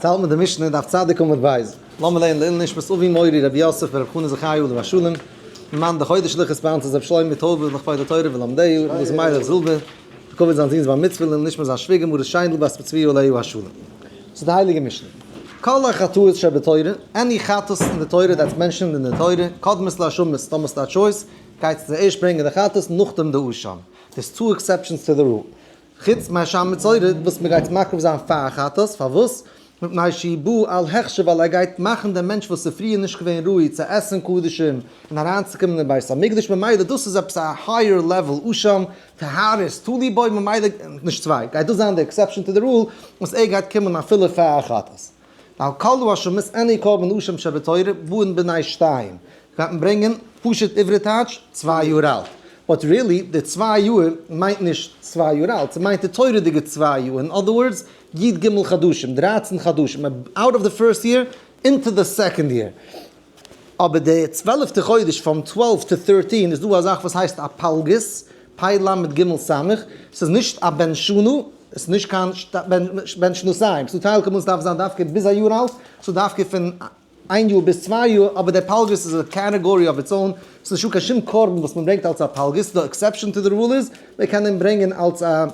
האלט מען די משנה דף צדיק עמוד בית. לאמיר לערנען לעילוי נשמת אבי מורי רבי יוסף ברב חנא זכאי עליו השלום, מאן דחודש לוחות באנצעס רבי שלמה טויבער לכבוד התורה ולומדיה, רבי מיילעך זילבער, לכבוד זיין זון'ס בר מצוה לעילוי נשמת זיין שוויגער מרת שיינדל בת צבי עליה השלום. ס'איז די הייליגע משנה. כל החטאות שבתורה, any חטאות אין די תורה that's mentioned אין די תורה, קודמות לאשמות, טאמער ס'דא א choice, גייט צו ערשט ברענגען די חטאת נאכדעם די אשם. There's two exceptions to the rule. חוץ מאשם מצורע וואס מען גייט מקריב זיין פאר חטאת, פארוואס? מפני שהוא בא על הכשר ווייל ער גייט מאכן דעם מענטש וואס איז פריער נישט געווען ראוי צו עסן קדשים און אריינצוקומען אין בית המקדש ממילא דאס איז עפעס א higher level אשם טהרות תלוי בו ממילא נישט צוויי גייט דאס זיין די exception to the rule וואס ער גייט קומען אפילו פאר חטאת. ועל כל האשמות any קרבן אשם שבתורה באין בני שתיים גייט מען ברענגען פשוט עברי טייטש צוויי יאר אלט, but really די צוויי יאר מיינט נישט צוויי יאר אלט, ס'מיינט די תורה'דיגע צוויי יאר, אין other words י ג חדשים, דרייצן חדשים, out of the first year into the second year. אבער די צוועלפטע חודש from 12 to 13 איז דא א זאך וואס הייסט א פלגות, פ ל ג ס, ס'איז נישט א בן שנה, עס איז נישט קיין בן שנתיים, ס'דא טייל קרבנות דארף זיין דווקא ביז א יאר אלט, ס'דא דווקא פון איין יאר ביז צוויי יאר, אבער דער פלגות איז א category of its own, ס'איז נישטא קיין שום קרבן וואס מען ברענגט אלס א פלגות, די exception to the rule איז, מען קען אים ברענגען אלס א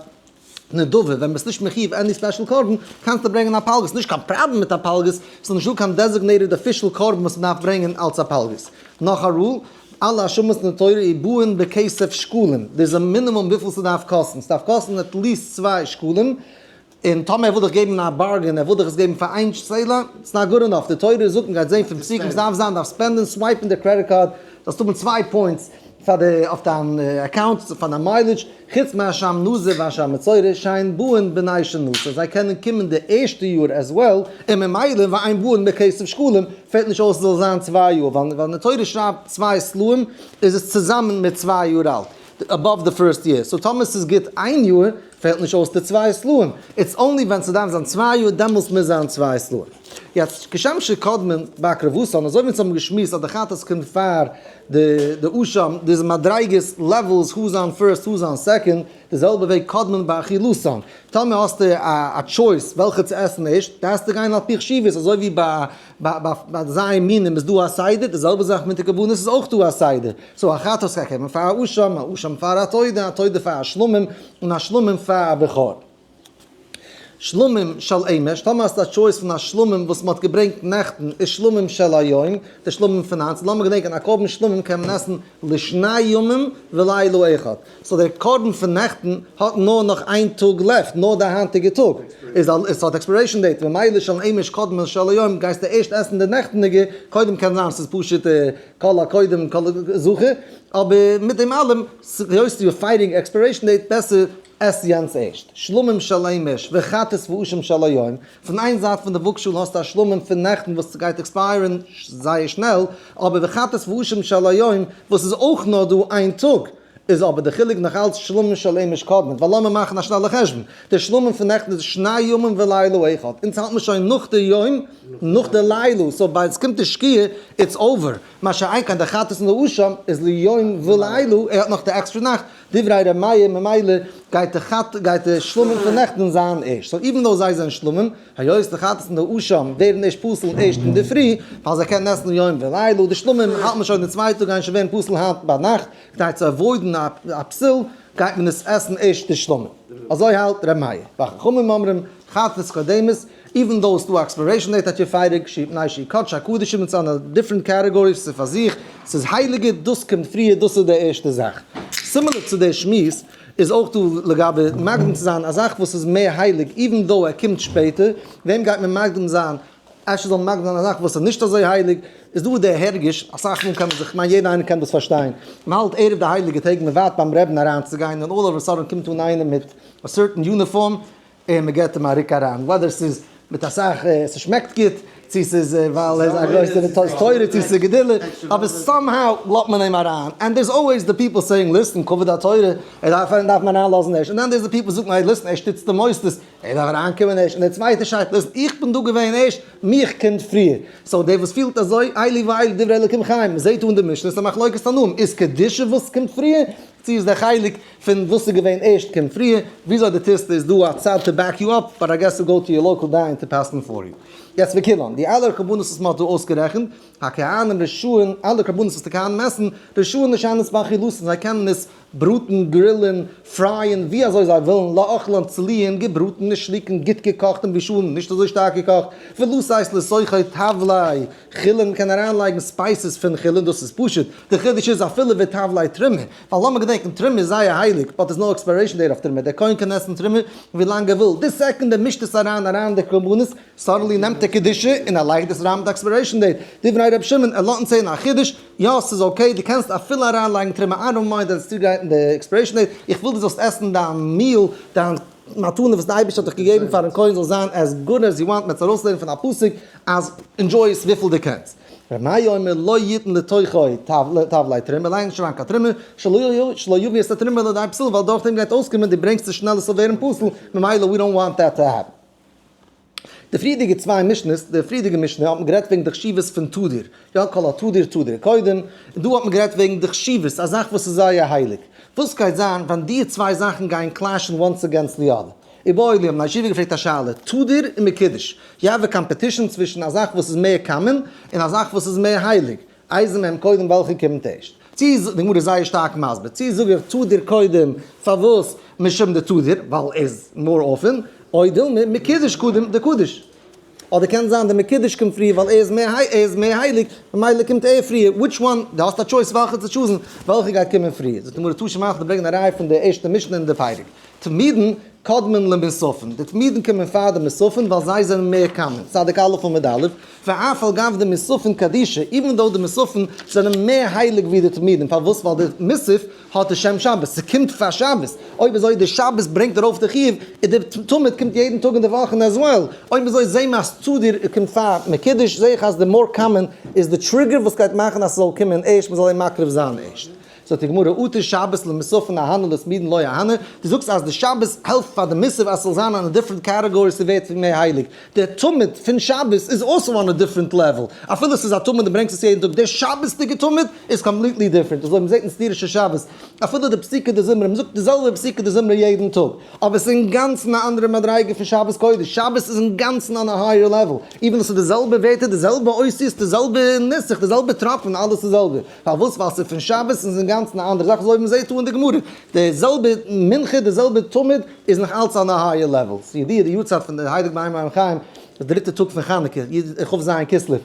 נדבה, ווען ביסט נישט מחיוב any special קרבן, קענסטו ברענגען א פלגות, נישט קיין פראבלעם מיט א פלגות, ס'איז נישטא קיין designated official קרבן וואס מען דארף ברענגען אלס א פלגות. נאך א rule, אלע אשמות אין די תורה איז באין בכסף שקלים, דאס איז א מינימום וויפיל ס'דארף קאסטן, ס'דארף קאסטן at least צוויי שקלים, און טאמער ער וויל דיך געבן א bargain, ער וויל דיך עס געבן פאר איין סלע, it's not good enough, די תורה זאגט, מ'גייט זען פון פסוקים, ס'דארף זיין, דארף spend ען, swipe ן די credit card, זאלסט האבן צוויי points פאר די, אויף דיין account, פאר דיין mileage, חוץ מאשם נזיר ואשם מצורע, שאין באין בני שנתו, זיי קענען קומען די ערשטע יאר as well, און ממילא ואין באין בכסף שקלים, פעלט נישט אויס ס'זאל זיין צוויי יאר, ווייל ווען די תורה שרייבט צוויי סלעים, איז עס צוזאמען מיט צוויי יאר אלט. Above the first year, so טאמער ס'איז גוט איין יאר, פעלט נישט אויס די צוויי סלעים, it's only ווען ס'דארף זיין צוויי יאר דעמאלס מוז זיין צוויי סלעים. יעצט כשם שקודמין בהקרבתן, אזוי ווי אונז האבן געשמועסט אז די חטאת קומט פאר די די אשם, די איז מדריגות levels who's on first who's on second, די זעלבע וועג קודמין באכילתן, טאמער האסטו א choice וועלכע צו עסן ערשט, דארפסטו גיין על פי חשיבות, אזוי ווי ביי ביי ז' מינים איז דא א סדר, די זעלבע זאך מיט די קרבנות איז אויך דא א סדר, so א חטאת גייט קומען פאר א אשם, א אשם פאר א תודה, א תודה פאר א שלמים, און א שלמים פאר א בכור. שלמים של אמש, טאמער האסטו א choice פון א שלמים וואס מען האט געברענגט נעכטן איז שלמים של היום, די שלמים פון היינט, לאמיר געדענקען א קרבן שלמים קען מען עסן לשני ימים ולילה אחד, so דער קרבן פון נעכטן האט נאר נאך איין טאג left, נאר די היינטיגע טאג, איז א עס האט expiration date, ממילא של אמש קודם של היום גייסטו ערשט עסן די נעכטעניגע, קודם קען זיין ס'איז פשוט כל הקודם כל זוכה, אבער מיט דעם אלעם, היות you're fighting expiration date, בעסער עס יענץ ערשט. שלמים של אמש וחטאת ואשם של היום, פון איין זייט פון די וואגשאל האסטו א שלמים פון נעכטן וואס גייט expire ן זייער שנעל, אבער וחטאת ואשם של היום וואס איז אויך נאר דא איין טאג, איז אבער די חילוק נאך אלץ שלמים של אמש קודמין, ווייל לאמיר מאכן א שנעלע חשבון, די שלמים פון נעכטן איז שני ימים ולילה אחד, אונז האלט מיר שוין נאך די יום, נאך די לילה, so ביי עס קומט די שקיעה, it's over, מה שאין כן די חטאת און די אשם איז ליום ולילה, ער האט נאך די עקסטרע נאכט, דברי ר' מאיר ממילא גייט די חטאת גייט די שלמים פון נעכטן זיין ערשט, so even though זיי זענען שלמים, היות די חטאת און די אשם ווערן ערשט פסול ערשט אינדערפרי, ווייל זיי קענען עסן יום ולילה, די שלמים האלט מען שוין די צווייטע טאג גייען שוין ווערן פסול היינט ביינאכט, כדי צו avoid ן א פסול גייט מען עס עסן ערשט די שלמים. אזוי האלט ר' מאיר. וחכמים אומרים חטאת קודמת, even though ס'דא א expiration date האט איר פייעריג מפני שהיא קדש הקדשים it's on a different category ס'איז פאר זיך, ס'איז הייליגער, דאס קומט פריער, דאס איז די ערשטע זאך. Similar צו די שמועס איז אויך דא לגבי מקדים צו זיין א זאך וואס איז מער הייליג even though ער קומט שפעטער, וועם גייט מען מקדים זיין? אפשר זאל מען מקדים זיין א זאך וואס איז נישט אזוי הייליג, איז דא דער הרגש, אסאך מאל קען מען זיך, כ'מיין יעדער איינער קען דאס פארשטיין, מען האלט ערב די הייליגע טעג, מען ווארט ביים רעבין אריינצוגיין און all of a sudden קומט אן איינער מיט א certain uniform און מען געבט אים א רוק אריין, whether ס'איז מיט אסאך, ס'שמעקט גוט, צו ס'איז ווייל ער איז א גרויסער תורה, צו ס'איז גדולה, אבער somehow לאזט מען אים אריין, and there's always the people saying listen, כבוד התורה, ער דארף דארף מען אריינלאזן ערשט, און דאן there's the people זאגן hey listen, ער שטיצט די מוסדות, ער דארף אריינקומען ערשט, און דער צווייטער שרייט listen, איך בין דא געווען ערשט, מיך קומט פריער. So דער וואס פילט אזוי, אלו ואלו דברי אלוקים חיים, מ'זעט אן די משנה, ס'איז א מחלוקת תנאים, איז קדושה וואס קומט פריער, צו איז דער חלק פון וואס איז געווען ערשט קומט פריער, וויאזוי דו טוסט איז דא א צד to back you up, but I guess to go to your local דיין to פסק'ן for you. יעצט וכולן, די אלע קרבנות וואס מען האט דא אויסגערעכנט, הכהנים רשאין, אלע קרבנות וואס די כהנים עסן, רשאין לשנות באכילתן, זיי קענען עס בראטן, גרילן, פרייען, ווי אזוי זיי ווילן, לאכלן, צליען, געבראטן, נישט גוט געקאכט און בישולן, נישט אזוי שטארק געקאכט, ולתת לתוכו טבלי חולין, מ'קען אריינלייגן spices פון חולין, דאס איז פשוט, די חידוש איז אפילו וטבלי תרומה, ווייל לאמיר געדענקען, תרומה איז זייער הייליג, but there's no expiration date אויף תרומה, דער כהן קען עסן תרומה ווי לאנג ער וויל, די second ער מישט עס אריין אריין די קרבנות, suddenly נעמט ער קדושה און ער לייגט עס אריין מיט expiration date, דברי ר' שמעון, ער לאזט אונז זען א חידוש, יא ס'איז okay, דו קענסט אפילו אריינלייגן תרומה, I don't mind אז עס צוגרייטן די expiration date, איך וויל דו זאלסט עסן דיין meal, דיין מתנה וואס די אייבערשטער האט דיך געגעבן פארן כהן זאל זיין as good as you want, מ'וועט עס ארויסלערנען פון א פסוק אז enjoy עס וויפיל דו קענסט. ר' מאיר אומר לא יתן לתוכו טבלי תרומה, לייג נישט אריין קיין תרומה, שלא יביא את התרומה לידי פסול, ווייל דורכדעם גייט אויסקומען דו ברענגסט עס שנעל עס זאל ווערן פסול, ממילא we don't want that to happen. די פריערדיגע צוויי משנה'ס, די פריערדיגע משנה האט מען גערעדט וועגן די חשיבות פון תדיר, יא כל התדיר תדיר קודם, און דא האט מען גערעדט וועגן די חשיבות, א זאך וואס איז זייער הייליג. וואס גייט זיין ווען די צוויי זאכן גייען clash ן once against the other? איבעיא להו, האבן די ישיבה געפרעגט א שאלה, תדיר און מקודש, you have a competition צווישן א זאך וואס איז מער common און א זאך וואס איז מער הייליג, איזה מהם קודם וועלכע קומט ערשט? צו איז די גמרא זייער שטארק מסביר, צו זאג איך תדיר קודם פארוואס משום דתדיר ווייל ער איז more often, או דילמא מקודש קודם דקדיש. אדער קען זיין די מקודש קומט פריער ווייל ער איז מער ער איז מער הייליג ממילא קומט ער פריער, which one, דו האסט א choice וועלכע צו choose ן, וועלכע גייט קומען פריער. זאגט די גמרא תא שמע כ'וועל ברענגען א ראיה פון די ערשטע משנה אין די פרק, תמידין קודמין למוספין, די תמידין קומען פאר די מוספין ווייל זיי זענען מער common, צדיק א' עמוד א', ואף על גב דמוספין קדישי, even though די מוספין זענען מער הייליג ווי די תמידין, פארוואס? ווייל די מוסף האט די שם שבת, ס'קומט פאר שבת, אויב אזוי די שבת ברענגט ארויף די חיוב, איז די תמיד קומט יעדן טאג אין די וואכן as well, אויב אזוי זעה מיר אז תדיר קומט פאר מקודש, זעה איך אז די more common איז די trigger וואס גייט מאכן אז ס'זאל קומען ערשט, מ'זאל אים מקריב זיין ערשט. זאגט די גמרא, אטו שבת למוספין אהני לתמידין לא אהני, דו זאגסט אז די שבת העלפט פאר די מוסף אז ס'זאל זיין אן א different category ס'ווערט מער הייליג, דער תמיד פון שבת איז also on a different level, אפילו ס'איז א תמיד און ברענגסט עס יעדן טאג, דער שבת'דיגע תמיד איז completely different, אזוי מ'זעט אין סדרה של שבת, אפילו די פסוקי דזמרה, מ'זאגט די זעלבע פסוקי דזמרה יעדן טאג, אבער ס'איז אינגאנצן א אנדערע מדריגה פון שבת קודש, שבת איז אינגאנצן on a higher level, even though ס'איז די זעלבע ווערטער, די זעלבע אותיות, די זעלבע נוסח, די זעלבע טראפן, אלעס איז זעלבע. פארוואס? ווייל ס'איז פון שבת און ס'איז אינגאנצן א אנדערע זאך, אזוי ווי מ'זעט דא אין די גמרא, די זעלבע מנחה, די זעלבע תמיד, איז נאך אלץ on a higher level. ס'איז ידוע די יארצייט פון די הייליג באר מים חיים, די דריטע טאג פון חנוכה, כ"ז כסלו,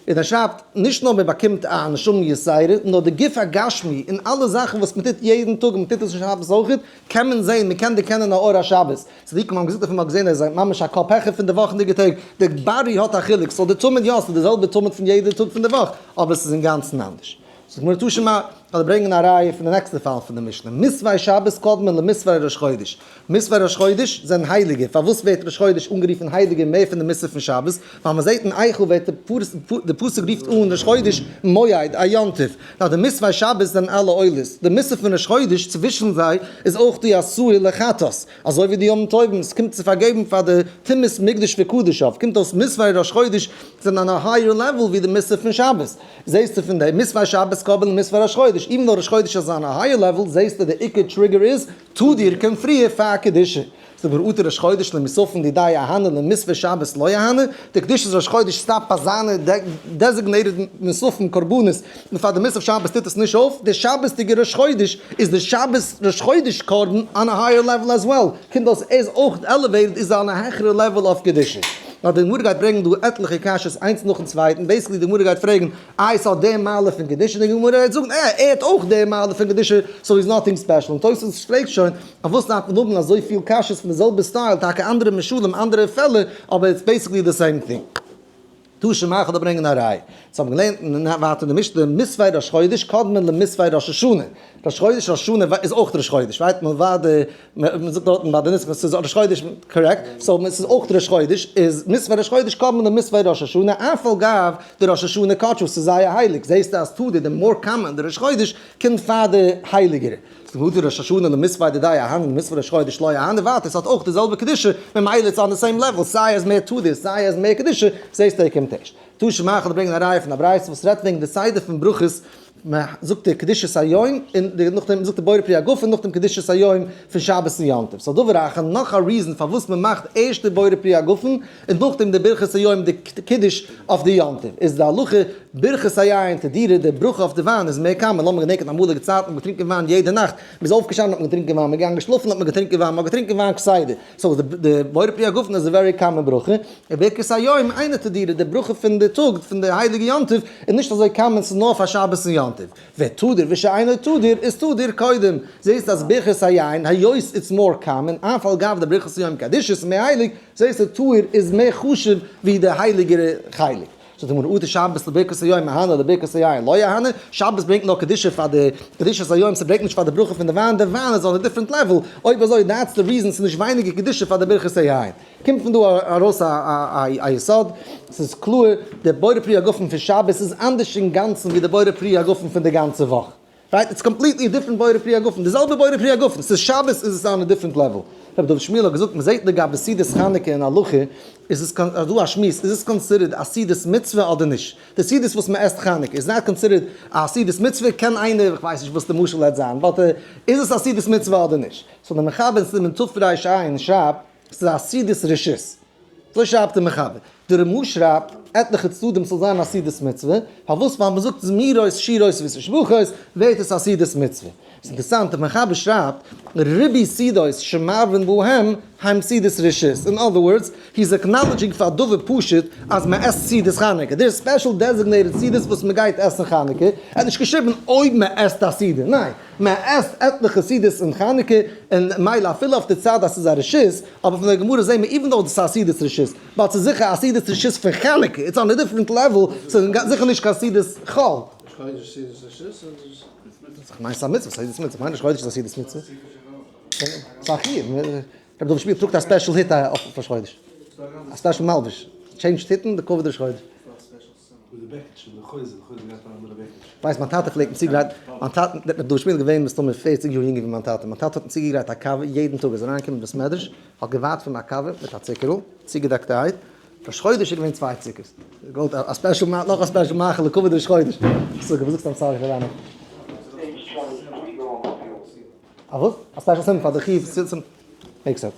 און ער שרייבט, נישט נאר מ'באקומט א נשמה יתירה, נאר די גוף הגשמי און אלע זאכן וואס מ'טוט יעדן טאג און מ'טוט עס אין שבת אויכעט, קען מען זען, מ'קען דערקענען א אור השבת. צדיקים האבן געזאגט אויף אים, מ'האט געזען ער איז ממש א קאפ העכער פון די וואכנדיגע טעג, די body האט א חילוק, so די תמיד יא, ס'איז די זעלבע תמיד פון יעדע טאג פון די וואך, אבער ס'איז אינגאנצן אנדערש. זאגט די גמרא תא שמע, כ'וועל ברענגען א ראיה פון די נעקסטע פאל פון די משנה, מוספי שבת קודמין למוספי ראש חודש, מוספי ראש חודש זענען הייליגער, פארוואס ווערט ראש חודש אנגערופן הייליגער מער פון די מוסף פון שבת, ווייל מ'זעט אין איכה ווערט די פסוק רופט אן ראש חודש מועד, א יום טוב, נאר די מוספי שבת זענען אלע עולות, די מוסף פון ראש חודש צווישן זיי איז אויך די עשאוה לחטאת, אזוי ווי די ימים טובים, עס קומט צו פארגעבן פאר די טומאת מקדש וקדשיו, קומט אויס מוספי ראש חודש זענען on a higher level ווי די מוסף פון שבת, זעסטו פון די מוספי שבת קודמין למוספי ראש חודש, even though ראש חודש איז on a higher level, זעסטו די עיקר trigger איז, תדיר קומט פריער פאר קדושה. זאגט מיר אטו ראש חודש למוספין דידיה אהני למוספי שבת לא אהני, די קדושת ראש חודש סטאפט ביי זיינע designated מוספים קרבנות, און פאר די מוסף שבת טוט עס נישט אויף, די שבת'דיגע ראש חודש איז די שבת ראש חודש קרבן on a higher level as well, קומט אויס ער איז אויך elevated איז on א העכערע level אויף קדושה. נאר די גמרא גייט ברענגען דא עטליכע קשיות איינס נאכן צווייטן, basically די גמרא גייט פרעגן איי ס'האט די מעלה פון קדושה, די גמרא גייט זאגן אה ער האט אויך די מעלה פון קדושה so he's nothing special, און תוספות פרעגט שוין פארוואס דארף מען האבן אזויפיל קשיות פון די זעלבע style, טאקע אנדערע משלים אנדערע פעלער, אבער it's basically the same thing. תא שמע כ'וועל דיר ברענגען א ראי'. אונז האבן געלערנט אין ווייטער די משנה מוספי ראש חודש קודמין למוספי ראש השנה. ראש חודש ראש השנה איז אויך ראש חודש, ווייט מען ווייט די מען זאגט דארטן ביי די נוסח ס'איז ראש חודש correct, so ס'איז אויך ראש חודש, איז מוספי ראש חודש קודמין למוספי ראש השנה, אף על גב דראש השנה קדשא ס'איז זייער הייליג, זעסטו אז תדיר די more common די ראש חודש קומט פאר די הייליגערע. ס'איז דא ראש השנה למוספי דידיה אהני למוספי ראש חודש לא אהני ווייטער ס'האט אויך די זעלבע קדושה ממילא it's on the same level סיי אז מער תדיר סיי אז מער קדושה זעסטו ער קומט ערשט. תא שמע כ'וועל ברענגען א ראיה פון א ברייתא וואס רעדט וועגן די סדר פון ברכות מען זאגט די קדושת היום און די נאכדעם זאגט די בורא פרי הגפן נאכדעם קדושת היום פון שבת און יום טוב. סאו דבר אחר נאך א reason פארוואס מען מאכט ערשט די בורא פרי הגפן און נאכדעם די ברכת היום די קידוש אויף די יום טוב איז די הלכה ברכת היין תדירה די ברכה אויף די וויין איז מער common. לאמיר געדענקען אמאליגע צייטן האט מען געטרינקען וויין יעדע נאכט, מען איז אויפגעשטאנען האט מען געטרינקען וויין, מען איז געגאנגען שלאפן האט מען געטרינקען וויין, מען האט געטרינקען וויין כסדר. so די בורא פרי הגפן איז א very common ברכה, און ברכת היום אינה תדירה, די ברכה פון די טאג פון די הייליגע יום טוב איז נישט אזוי common, ס'איז נאר פאר שבת און יום טוב. ותדיר ושאינו תדיר איז תדיר קודם, זעסט אז ברכת היין היות it's more common, אף על גב די ברכת היום קדושה איז מער הייליג, זעסטו תדיר איז מער חשוב ווי די הייליגערע חלק. זאגט די גמרא אטו שבת לברכת היום אהני לברכת היין לא אהני, שבת ברענגט נאר קדושה פאר די קדושת היום, ס'ברענגט נישט פאר די ברכה פון די וויין, די וויין איז on a different level, אויב אזוי that's the reason ס'איז נישט ווייניגער קדושה פאר די ברכת היין. קומט פון דא ארויס א יסוד, ס'איז קלאר די בורא פרי הגפן פון שבת איז אנדערש אינגאנצן ווי די בורא פרי הגפן פון די גאנצע וואך. right? It's completely different בורא פרי הגפן, די זעלבע בורא פרי הגפן, ס'איז שבת איז עס on a different level. רבי דוד שמואל האט געזאגט, מ'זעט לגבי סעודת חנוכה אין הלכה, איז עס דא א שמועס, איז עס considered א סעודת מצוה אדער נישט? די סעודות וואס מ'עסט חנוכה, איז not considered א סעודת מצוה? קען איינער, איך ווייס נישט וואס די משל וועט זיין, but איז עס א סעודת מצוה אדער נישט? so דער מחבר אין סימן תר"ע שרייבט, ס'איז א סעודת רשות. אזוי שרייבט דער מחבר. דער רמ"א שרייבט עטליכע צדדים ס'זאל זיין א סעודת מצוה, פארוואס? ווייל מ'זאגט זמירות שירות ותשבחות ווערט עס א סעודת מצוה. ס'איז אינטערעסאנט דער מחבר שרייבט ריבוי סעודות שמרבין בהם הם סעודת רשות, in other words he is acknowledging פאר דבר פשוט אז מ'עסט סעודת חנוכה, דער special designated סעודות וואס מ'גייט עסן חנוכה, ער האט נישט געשריבן אויב מ'עסט א סעודה, ניין, מ'עסט עטליכע סעודות אין חנוכה, און מילא אפילו אויף די צד אז ס'איז א רשות, אבער פון די גמרא זעהן מיר even though דאס איז א סעודת רשות, but ס'איז זיכער א סעודת רשות פון חנוכה, it's on a different level, ס'איז זיכער נישט קיין סעודת חול. ראש חודש סעודת רשות אדער? כ'מיין ס'איז א מצוה, סעודת מצוה, כ'מיין ראש חודש איז א סעודת מצוה. ס'איז א חיוב, רבי דוד שפירא טראגט א special היט אויף ראש חודש, א special מלבוש, change ט היטן די כבוד ראש חודש. ווייסט מיין טאטע פלעגט מיר צוגרייטן, מיין טאטע, רבי דוד שמואל איז געווען מסתמא 40 יאר יונגער ווי מיין טאטע, מיין טאטע האט מיר צוגעגרייט א קאווע יעדן טאג, איז אריינגעקומען אין בית מדרש, האט געווארט פאר מיין קאווע מיט א צוקערל, צוגעדעקטערהייט, ראש חודש איז געווען צוויי צוקערס, געוואלט א special נאך א special מאכל לכבוד ראש חודש, זאג וואס זאגסטו I'm sorry פאר דיינע. א וואס? א special סימן פאר די חיוב צו make sense.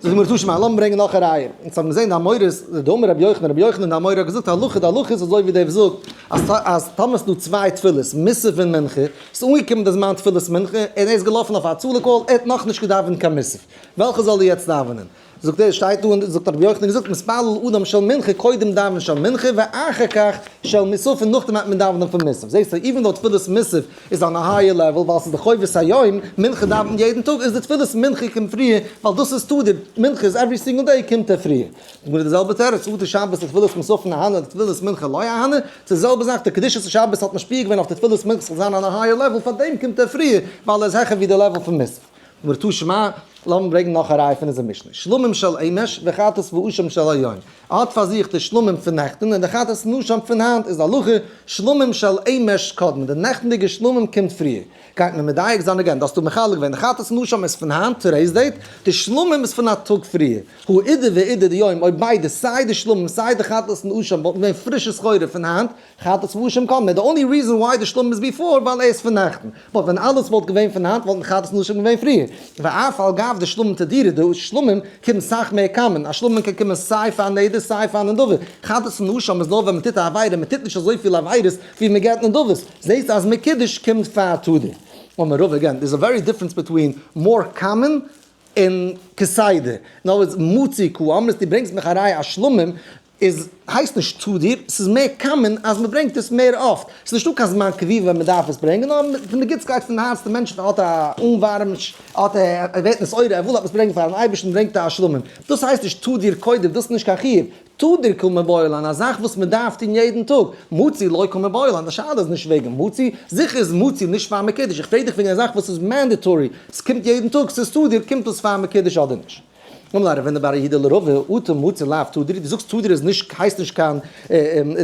זאגט די גמרא תא שמע, לאמיר ברענגען נאך א ראיה. אונז האבן געזען די אמוראות, דאמר רבי יוחנן, רבי יוחנן די אמורא האט געזאגט הלכה, די הלכה איז אזוי ווי דער וואס זאגט אז אז טאמער ס'איז דא צוויי תפילות, מוסף און מנחה, ס'איז אנגעקומען די זמן תפילת מנחה און ער איז געלאפן אויף א הצלה call, ער האט נאכנישט געדאווענט קיין מוסף, וועלכע זאל ער יעצט דאווענען? זאגט ער, שטייט דא און זאגט רבי יוחנן געזאגט מתפלל אדם של מנחה קודם דאווען של מנחה ואחר כך של מוסף און נאכדעם וועט מען דאווענען פון מוסף, זעסטו even though תפילת מוסף איז on a higher level ווייל ס'איז די חובת היום, מנחה דאווענט מען יעדן טאג איז די תפילת מנחה קומט פריער ווייל דאס איז תדיר, מנחה איז every single day קומט ער פריער. די גמרא די זעלבע תירוץ, אטו שבת לתפילת מוספין אהני לתפילת מנחה לא אהני, ס'איז די זעלבע זאך די קדושת השבת האט משפיע געווען אויף די תפילת מנחה ס'זאל זיין on a higher level פארדעם קומט ער פריער ווייל ער איז העכער ווי די level פון מוסף. גמרא תא שמע, לאמיר ברענגען נאך א ראיה פון אונזער משנה, שלמים של אמש וחטאת ואשם של היום, ער האט פאר זיך די שלמים פון נעכטן און די חטאת און אשם פון היינט, איז די הלכה, שלמים של אמש קודמין, די נעכטנדיגע שלמים קומט פריער. גייט מען מדייק זיין again, דא האסטו מחלק געווען, די חטאת און אשם איז פון היינט, today's date, די שלמים איז פון א טאג פריער. הא אידי ואידי דיום, אויב ביידע, סיי די שלמים סיי די חטאת און אשם וואלטן געווען פרישע סחורה פון היינט, חטאת ואשם קודמין, די only reason why די שלמים איז before ווייל ער איז פון נעכטן, but ווען אלעס וואלט געווען פון היינט וואלטן חטאת און אשם געווען פריער, ואף על גב דשלמים תדירי, די שלמים קומט סאך מער common, א שלמים קען קומען סיי פאר נדר סיי פאר נדבה, חטאת און אשם איז נאר ווען מען טוט א עבירה, מען טוט נישט אזויפיל עבירות ווי מען געבט נדבות, זעהסט אז מקודש קומט פאר תדיר. אמר רבא again, there's a very difference between more common און כסדר, in other words מצי קאמרת דו ברענגסט מיך א ראיה אז שלמים איז הייסט נישט תדיר, ס'איז מער common אז מ'ברענגט עס מער אפט, ס'איז נישטא קיין זמן קביעה ווען מ'דארף עס ברענגען, נאר פון די גוטסקייט פון הארץ, די מענטש האט א אנווארעמש, האט ער ווערט נתעורר, ער וויל עפעס ברענגען פארן אייבערשטן ברענגט ער א שלמים, דאס הייסט נישט תדיר קודם, דאס איז נישט קיין חיוב, תדיר קא מיבעיא לן, א זאך וואס מ'דארף טון יעדן טאג, מצוי לא קא מיבעיא לן, די שאלה איז נישט וועגן מצוי, זיכער איז מצוי נישט פאר מקודש, איך פרעג דיך וועגן א זאך וואס איז mandatory, ס'קומט יעדן טאג, ס'איז תדיר, קומט דאס פאר מקודש אדער נישט? אמר ליה רב הונא בר יהודה לרבא, אטו מצוי לאו תדיר, דו זאגסט תדיר איז נישט הייסט נישט קיין,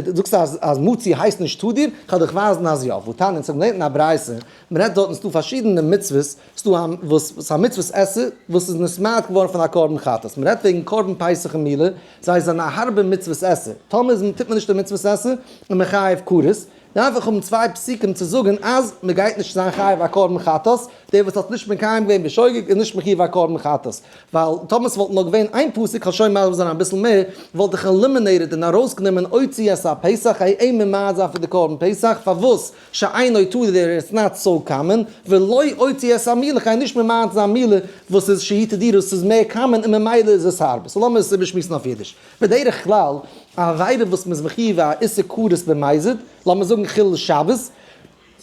דו זאגסט אז אז מצוי הייסט נישט תדיר, כ'וועל דיך ווייזן אז יא, והתניא, אונז האבן געלערנט אין א ברייתא, מ'רעדט דארטן ס'דא פארשידענע מצוות, ס'דא א וואס ס'איז א מצוות עשה וואס איז נתמעט געווארן פון א קרבן חטאת, מ'רעדט וועגן קרבן פסח און מילה, זיי זענען א הארבע מצוות עשה, טאמער איז טוט מען נישט די מצוות עשה איז מען חייב כרת. דארף איך האבן צוויי פסוקים צו זאגן אז מען גייט נישט זיין חייב א קרבן חטאת, דער וואס האט נישט מקיים געווען בשוגג איז נישט מחיוב א קרבן חטאת, ווייל טאמער ס'וואלט נאר געווען איין פסוק, כ'וועל שוין מסביר זיין אביסל מער, וואלט איך eliminated און ארויסגענומען הוציא את הפסח, א ע ממעט זיין פון די קרבן פסח, פארוואס שאינו תדיר it's not so common, ולא הוציא את המילה, כ'גיי נישט ממעט זיין מילה וואס איז שהיא תדירה, ס'איז מער common און ממילא איז עס הארבער. so לאמיר עס איבערשמועסן אויף אידיש. בדרך כלל, א עבירה וואס מ'איז מחיוב א איסור כרת במזיד, לאמיר זאגן חילול שבת,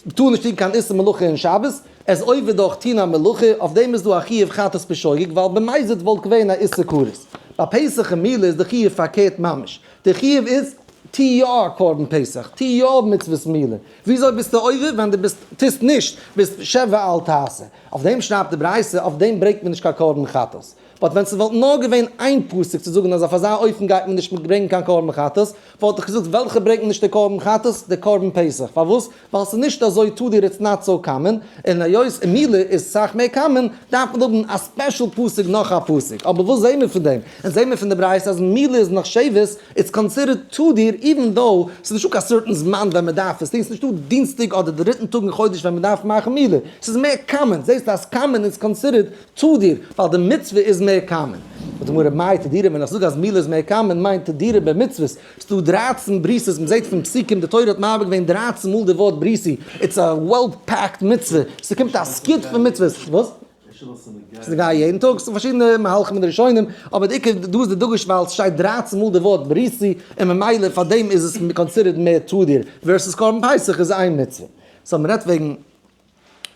מ'טאר נישט טון קיין איסור מלאכה אין שבת, עס עובר דורך טון א מלאכה, אויף דעם איז דא א חיוב חטאת בשוגג, ווייל במזיד וואלט געווען א איסור כרת. ביי פסח און מילה איז די חיוב פארקערט ממש. די חיוב איז, טו יא א קרבן פסח, טו יא מצוות מילה. וויאזוי ביסטו עובר ווען דו ביסט טוסט נישט, ביסט שב ואל תעשה. אויף דעם שרייבט די ברייתא, אויף דעם ברענגט מען נישט קיין קרבן חטאת. but ווען ס'וואלט נאר געווען איין פסוק צו זאגן אז אויף אזא אופן גייט מען נישט ברענגן קיין קרבן חטאת, וואלט איך געזאגט וועלכע ברענגט מען נישט די קרבן חטאת? די קרבן פסח. פארוואס? ווייל ס'איז נישט אזוי תדיר it's not so common, און היות מילה איז סאך מער common, דארף מען האבן א special פסוק נאך א פסוק. אבער וואס זעהן מיר פון דעם? אונז זעהן מיר פון די ברייתא אז מילה איז נחשבת, it's considered תדיר, even though ס'איז נישטא קיין certain זמן ווען מ'דארף עס טון, ס'איז נישטא דינסטאג אדער דריטן טאג אין חודש ווען מ'דארף מאכן מילה, ס'איז מער common, זעהסט אז common איז considered תדיר, ווייל די מצוה איז מער common. זאגט די גמרא, מאי תדירה, ווען איך זאג אז מילה איז מער common, מיינט תדירה במצוות, ס'איז דא 13 בריתות, מ'זעט פון פסוקים, די תורה האט מרבה געווען 13 מאל די ווארט בריתי, it's a well packed מצוה, ס'קומט א סקיט פון מצוות, וואס? ס'איז נוגע יעדן טאג, ס'איז פארשידענע מהלכים אין די ראשונים, אבער די עיקר דא איז די דגוש ווייל ס'שטייט 13 מאל די ווארט בריתי, און ממילא פאר דעם איז עס considered מער תדיר, versus קרבן פסח איז איין מצוה. so מ'רעדט וועגן.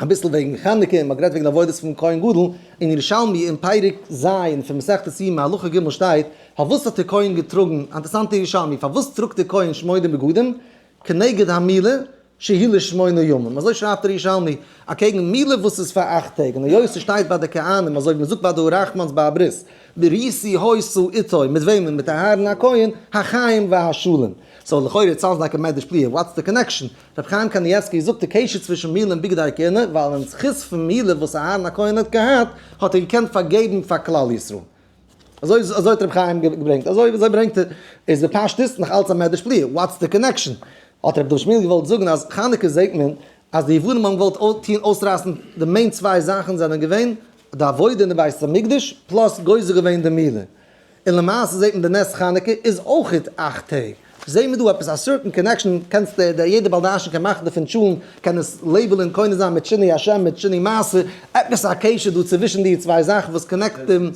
אביסל וועגן חנוכה, און מ'האט גערעדט וועגן עבודות פון כהן גדול, אין ירושלמי אין פרק ז' פון מסכת יומא הלכה ג' שטייט, פארוואס האט דער כהן געטראגן, א אינטערעסאנטע ירושלמי, פארוואס טראגט דער כהן שמונה בגדים, כנגד המילה שהיא לשמונה ימים, אזוי שרייבט דער ירושלמי, אקעגן מילה וואס איז פאר אכט טעג, און היות ס'שטייט ביי די כהנים, אזוי ווי מ'זאגט ביי די הרחמן'ס ביי א ברית, בריתי היתה איתו, מיט וועמען? מיט אהרן הכהן, החיים והשלום. so לכאורה it sounds like a מדרש פליאה, what's the connection? רבי חיים קנייבסקי זאגט די קשר צווישן מילה און בגדי כהונה, ווייל אין זכות פון מילה וואס אהרן הכהן האט געהאט, האט ער געקענט פארגעבן פאר כלל ישראל. אזוי אזוי האט רבי חיים געברענגט, אזוי אזוי ברענגט ער, איז בפשטות נאך אלץ א מדרש פליאה, what's the connection? האט רבי דוד שמואל געוואלט זאגן אז חנוכה זעט מען אז די יוונים האבן געוואלט טון אויסרייסן די main צוויי זאכן זענען געווען די עבודה אין די בית המקדש plus גוזר געווען די מילה. און למעשה זעט מען די נס חנוכה איז אויכעט 8 טעג. זעהן מיר דא עפעס א certain connection, קענסט דער יעדער בעל דרשן קען מאכן דערפון טשולנט, קען עס label ען קונה זיין מיט שינוי השם מיט שינוי מעשה, עפעס א קשר דא צווישן די צוויי זאכן וואס connect אים.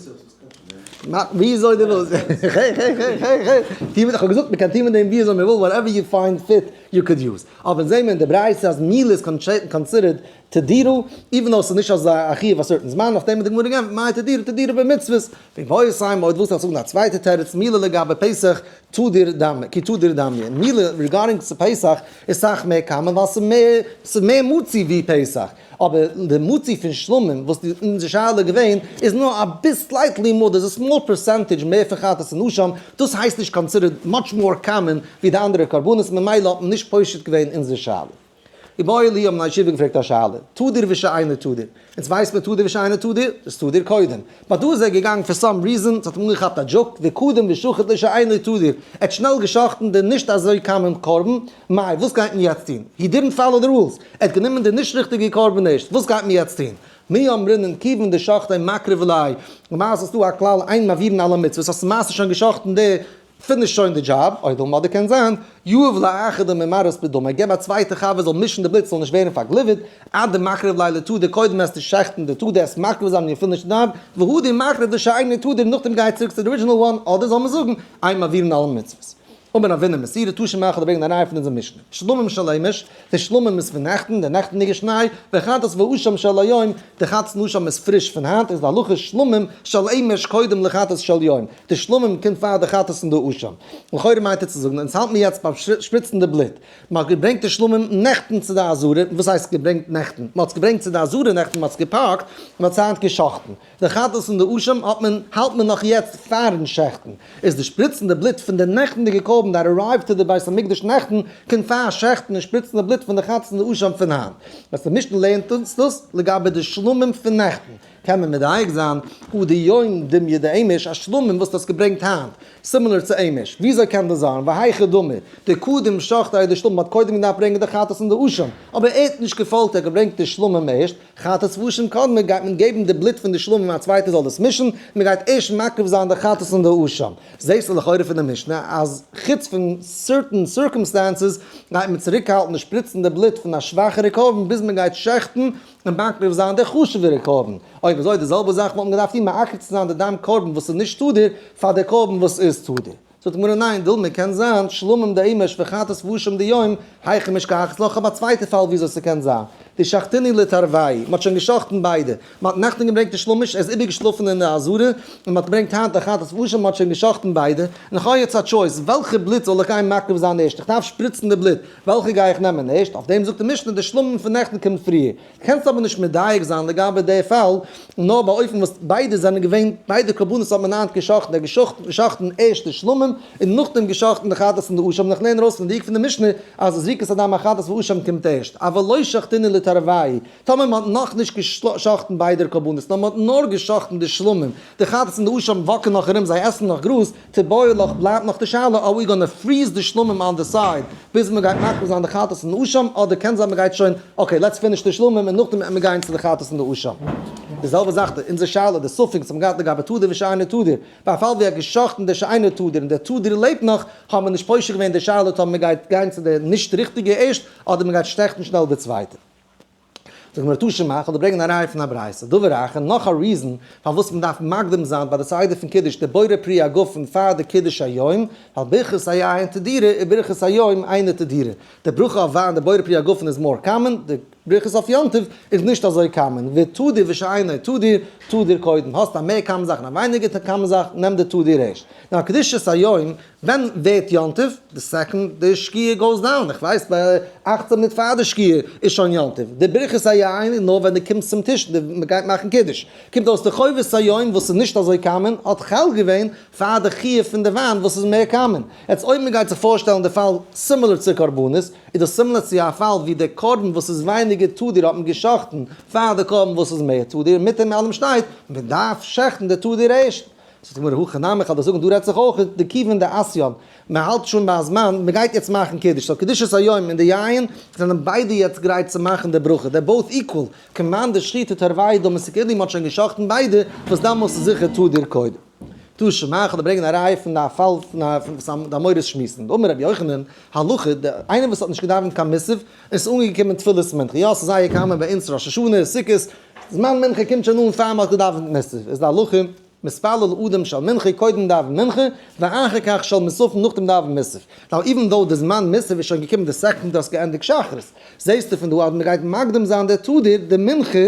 וויאזוי דו ווילסט. איך האב געזאגט מען קען טון מיט דעם וויאזוי מען וויל, whatever you find fit you could use. אבער זעהן מיר אין די ברייתא אז מילה איז considered תדירה, even though ס'איז נישט אזא א חיוב א certain זמן, אויף דעם האט די גמרא געענטפערט מאי תדירה תדירה במצוות, ואיבעית אימא אויב ווילסטו זאגן א צווייטע תירוץ מילה לגבי פסח תדיר דמי כי תדיר דמיא, מילה regarding צו פסח איז סאך מער common ווייל ס'איז מער ס'איז מער מצוי ווי פסח, אבער די מצוי פון שלמים וואס די אונזער שאלה איז געווען איז נאר אביס slightly more, דאס איז small percentage מער פון חטאת און אשם, דאס הייסט נישט considered much more common ווי די אנדערע קרבנות ממילא האט מען נישט פושט געווען אונזער שאלה. איבעיא להו האבן די ישיבה געפרעגט א שאלה, תדיר ושאינו תדיר, אונז ווייסט מען תדיר ושאינו תדיר, איז תדיר קודם, but דא איז ער געגאנגען for some reason, ס'האט אים אנגעכאפט א דזשוק, וקדם ושחט לשאינו תדיר, ער האט שנעל גע'שחט'ן די נישט אזוי common קרבן, מאי, וואס גייט מען יעצט טון? he didn't follow the rules, ער האט גענומען די נישט ריכטיגע קרבן ערשט, וואס גייט מען יעצט טון? מי אמרינן כיוון דשחטיה מקריב ליה, למעשה איז דא א כלל אין מעבירין על המצוות, האסט למעשה שוין גע'שחט'ן די finish שוין די דזשאב, או דילמא אדער קען זיין, יהיב לאחר דממרס בדמיה, געב א צווייטע חבר זאל מישן די בלוט ס'זאל נישט ווערן פארגליווערט, אדמקריב ליה לתדיר קודם עסטו שעכטן די תדיר עסט מקריב זיין און finish די דזשאב, והדר מקריב לשאינו תדיר נאכדעם גיי צוריק צו די original one, אדער זאל מען זאגן, אין מעבירין על המצוות. אמר רבינא מסורה תא שמע כ'וועל ברענגען א ראיה פון אונזער משנה. שלמים של אמש, די שלמים איז פון נעכטן, די נעכטנדיגע שניי, וחטאת ואשם של היום, די חטאת און אשם איז פריש פון היינט, איז די הלכה שלמים של אמש קודם לחטאת של יום, די שלמים קומט פאר די חטאת און די אשם. לכאורה מיינט ער צו זאגן, אונז האלט מיר יעצט ביים שפריצן די בלוט. מען האט געברענגט די שלמים נעכטן צו די עזרה, וואס הייסט געברענגט נעכטן? מען האט עס געברענגט צו די עזרה נעכטן, מען האט עס געפאקט, מען האט עס היינט גע'שחט'ן. די חטאת און די אשם האט מען, האלט מען נאך יעצט פארן שעכטן, איז די שפריצן די בלוט פון די נעכטנדיגע קרבן that arrived to די בית המקדש נעכטן, קומט פאר שעכטן און שפריצן די בלוט פון די חטאת און די אשם פון היינט. וואס די משנה לערנט אונז דאס לגבי די שלמים פון נעכטן. קען מען מדייק זיין, הא דיום דומיא דאמש, א שלמים וואס דו האסט געברענגט היינט, similar צו אמש, וויאזוי קען דאס זיין, והיכי דמי, דקדם שחטיה דשלמים, מ'האט קודם געדארפט ברענגען די חטאת און די אשם, אבער ער האט נישט געפאלגט ער האט געברענגט די שלמים ערשט, חטאת ואשם קדמי, גייט מען געבן די בלוט פון די שלמים א צווייטער זאל דאס מישן, מען גייט ערשט מקריב זיין די חטאת און די אשם. זעסטו לכאורה פון די משנה אז חוץ פון certain circumstances גייט מען צוריקהאלטן די שפריצן די בלוט פון א שוואכערע קרבן ביז מען גייט שעכטן און מקריב זיין די חשוב'ערע קרבן. אויב אזוי די זעלבע זאך וואלט מען געדארפט טון מעכב צו זיין די דם קרבן וואס איז נישט תדיר פאר די קרבן וואס איז תדיר. זאגט די גמרא ניין, דילמא קען זיין שלמים דאמש וחטאת ואשם דיום, היכי משכחת לה, כ'האב א צווייטע פאל וויאזוי ס'קען זיין, דשחטינהו לתרווייהו, מ'האט שוין געשחט'ן ביידע, מ'האט נעכטן געברענגט די שלמש, ער איז איבערגעשלאפן אין די עזרה, און מ'האט געברענגט היינט די חטאת ואשם, מ'האט שוין געשחט'ן ביידע, און כ'האב יעצט א choice, וועלכע בלוט זאל איך גיין מקריב זיין ערשט, איך דארף שפריצן די בלוט, וועלכע גיי איך נעמען ערשט, אויף דעם זאגט די משנה די שלמים פון נעכטן קומט פריער. קענסט אבער נישט מדייק זיין לגבי די פאל, נאר באופן וואס ביידע זענען געווען, ביידע קרבנות האט מען היינט גע'שחט'ן, ער האט גע'שחט'ן ערשט די שלמים און נאכדעם גע'שחט'ן די חטאת און די אשם, און איך לערן ארויס פון די דיוק פון די משנה אז זריקת הדם החטאת ואשם קומט ערשט, אבל לא שחטינהו לתרווייהו, טאמער מען האט נאכנישט גע'שחט'ן ביידע קרבנות נאר מען האט נאר גע'שחט'ן די שלמים, די חטאת און די אשם וואקן נאך ארום זיי עסן נאך גראז, תיבעי לך בלייבט נאך די שאלה are we gonna freeze די שלמים on the side ביז מען גייט מקריב זיין די חטאת און אשם אדער קען זיין מען גייט שוין okay let's finish די שלמים און נאכדעם וועט מען גיין צו די חטאת און די אשם. די זעלבע זאך די אונזער שאלה די ספק וואס האבן געהאט לגבי תדיר ושאינו תדיר ביי א פאל ווי ער האט גע'שחט'ן די שאינו תדיר און דער תדיר לעבט נאך האבן מיר נישט פושט געווען די שאלה טאמער מען גייט גיין צו די נישט ריכטיגע ערשט אדער מען גייט שטעכטן שנעל די צווייטע. זאגט מיר תא שמע, כ'וועל דיר ברענגען א ראיה פון א ברייתא, דבר אחר, נאך א reason פארוואס מען דארף מקדים זיין ביי די סדר פון קידוש די בורא פרי הגפן פאר די קידוש היום, ווייל ברכת היין תדירה וברכת היום אינה תדירה, די ברכה אויף וויין די בורא פרי הגפן איז more common, די ברכות אויף יום טוב איז נישט אזוי common, ותדיר ושאינו תדיר, תדיר קודם, האסט א מער common זאך און א ווייניגער common זאך, נעם די תדיר ערשט. נאר קדושת היום ווען ווערט יום טוב? די second די שקיעה goes down, איך ווייס ביי 18 מינוט פאר די שקיעה איז שוין יום טוב, די ברכת היין איז נאר ווען דו קומסט צום טיש און מען גייט מאכן קידוש, קומט אויס די חובת היום וואס איז נישט אזוי common האט חל געווען פאר די חיוב פון די וויין וואס איז מער common, יעצט אויב מען גייט זיך פארשטעלן די פאל similar צו קרבנות, איז דאס similar צו א פאל ווי די קרבן וואס איז ווייניגער תדיר האט מען גע'שחט'ן פאר די קרבן וואס איז מער תדיר, מיט דעם אלעם שטייט מען דארף שעכטן די תדיר ערשט. זאגט די גמרא הכא נמי, כ'וועל דיר זאגן דא רעדט זיך אויך דכיון דאתיין, מען האלט שוין ביי א זמן, מען גייט יעצט מאכן קידוש, so קדושת היום און די יין זענען ביידע יעצט גרייט צו מאכן די ברכה, they're both equal, כמאן דשחיטי תרווייהו דמי ס'כאילו מען האט שוין גע'שחט'ן ביידע, וואס דאמאלס איז זיכער תדיר קודם. תא שמע, כ'וועל דיר ברענגען א ראיה פון א פאל פון א וואס די אמוראות שמועסן, דאמר רבי יוחנן, הלכה, די איינער וואס האט נישט געדאווענט קיין מוסף, און ס'איז אנגעקומען תפילת מנחה, יא ס'איז זייער common ביי אונז ראש השנה, סוכות, זמן מנחה קומט שוין אן פאר מ'האט געדאווענט מוסף, איז די הלכה, מתפלל אדם של מנחה קודם דאווען מנחה, ואחר כך של מוספין נאכדעם דאווען מוסף. נאו even though די זמן מוסף איז שוין געקומען די second דו האסט געענדיגט שחרית, זעסטו פון דא אז מ'גייט מקדים זיין די תדיר די מנחה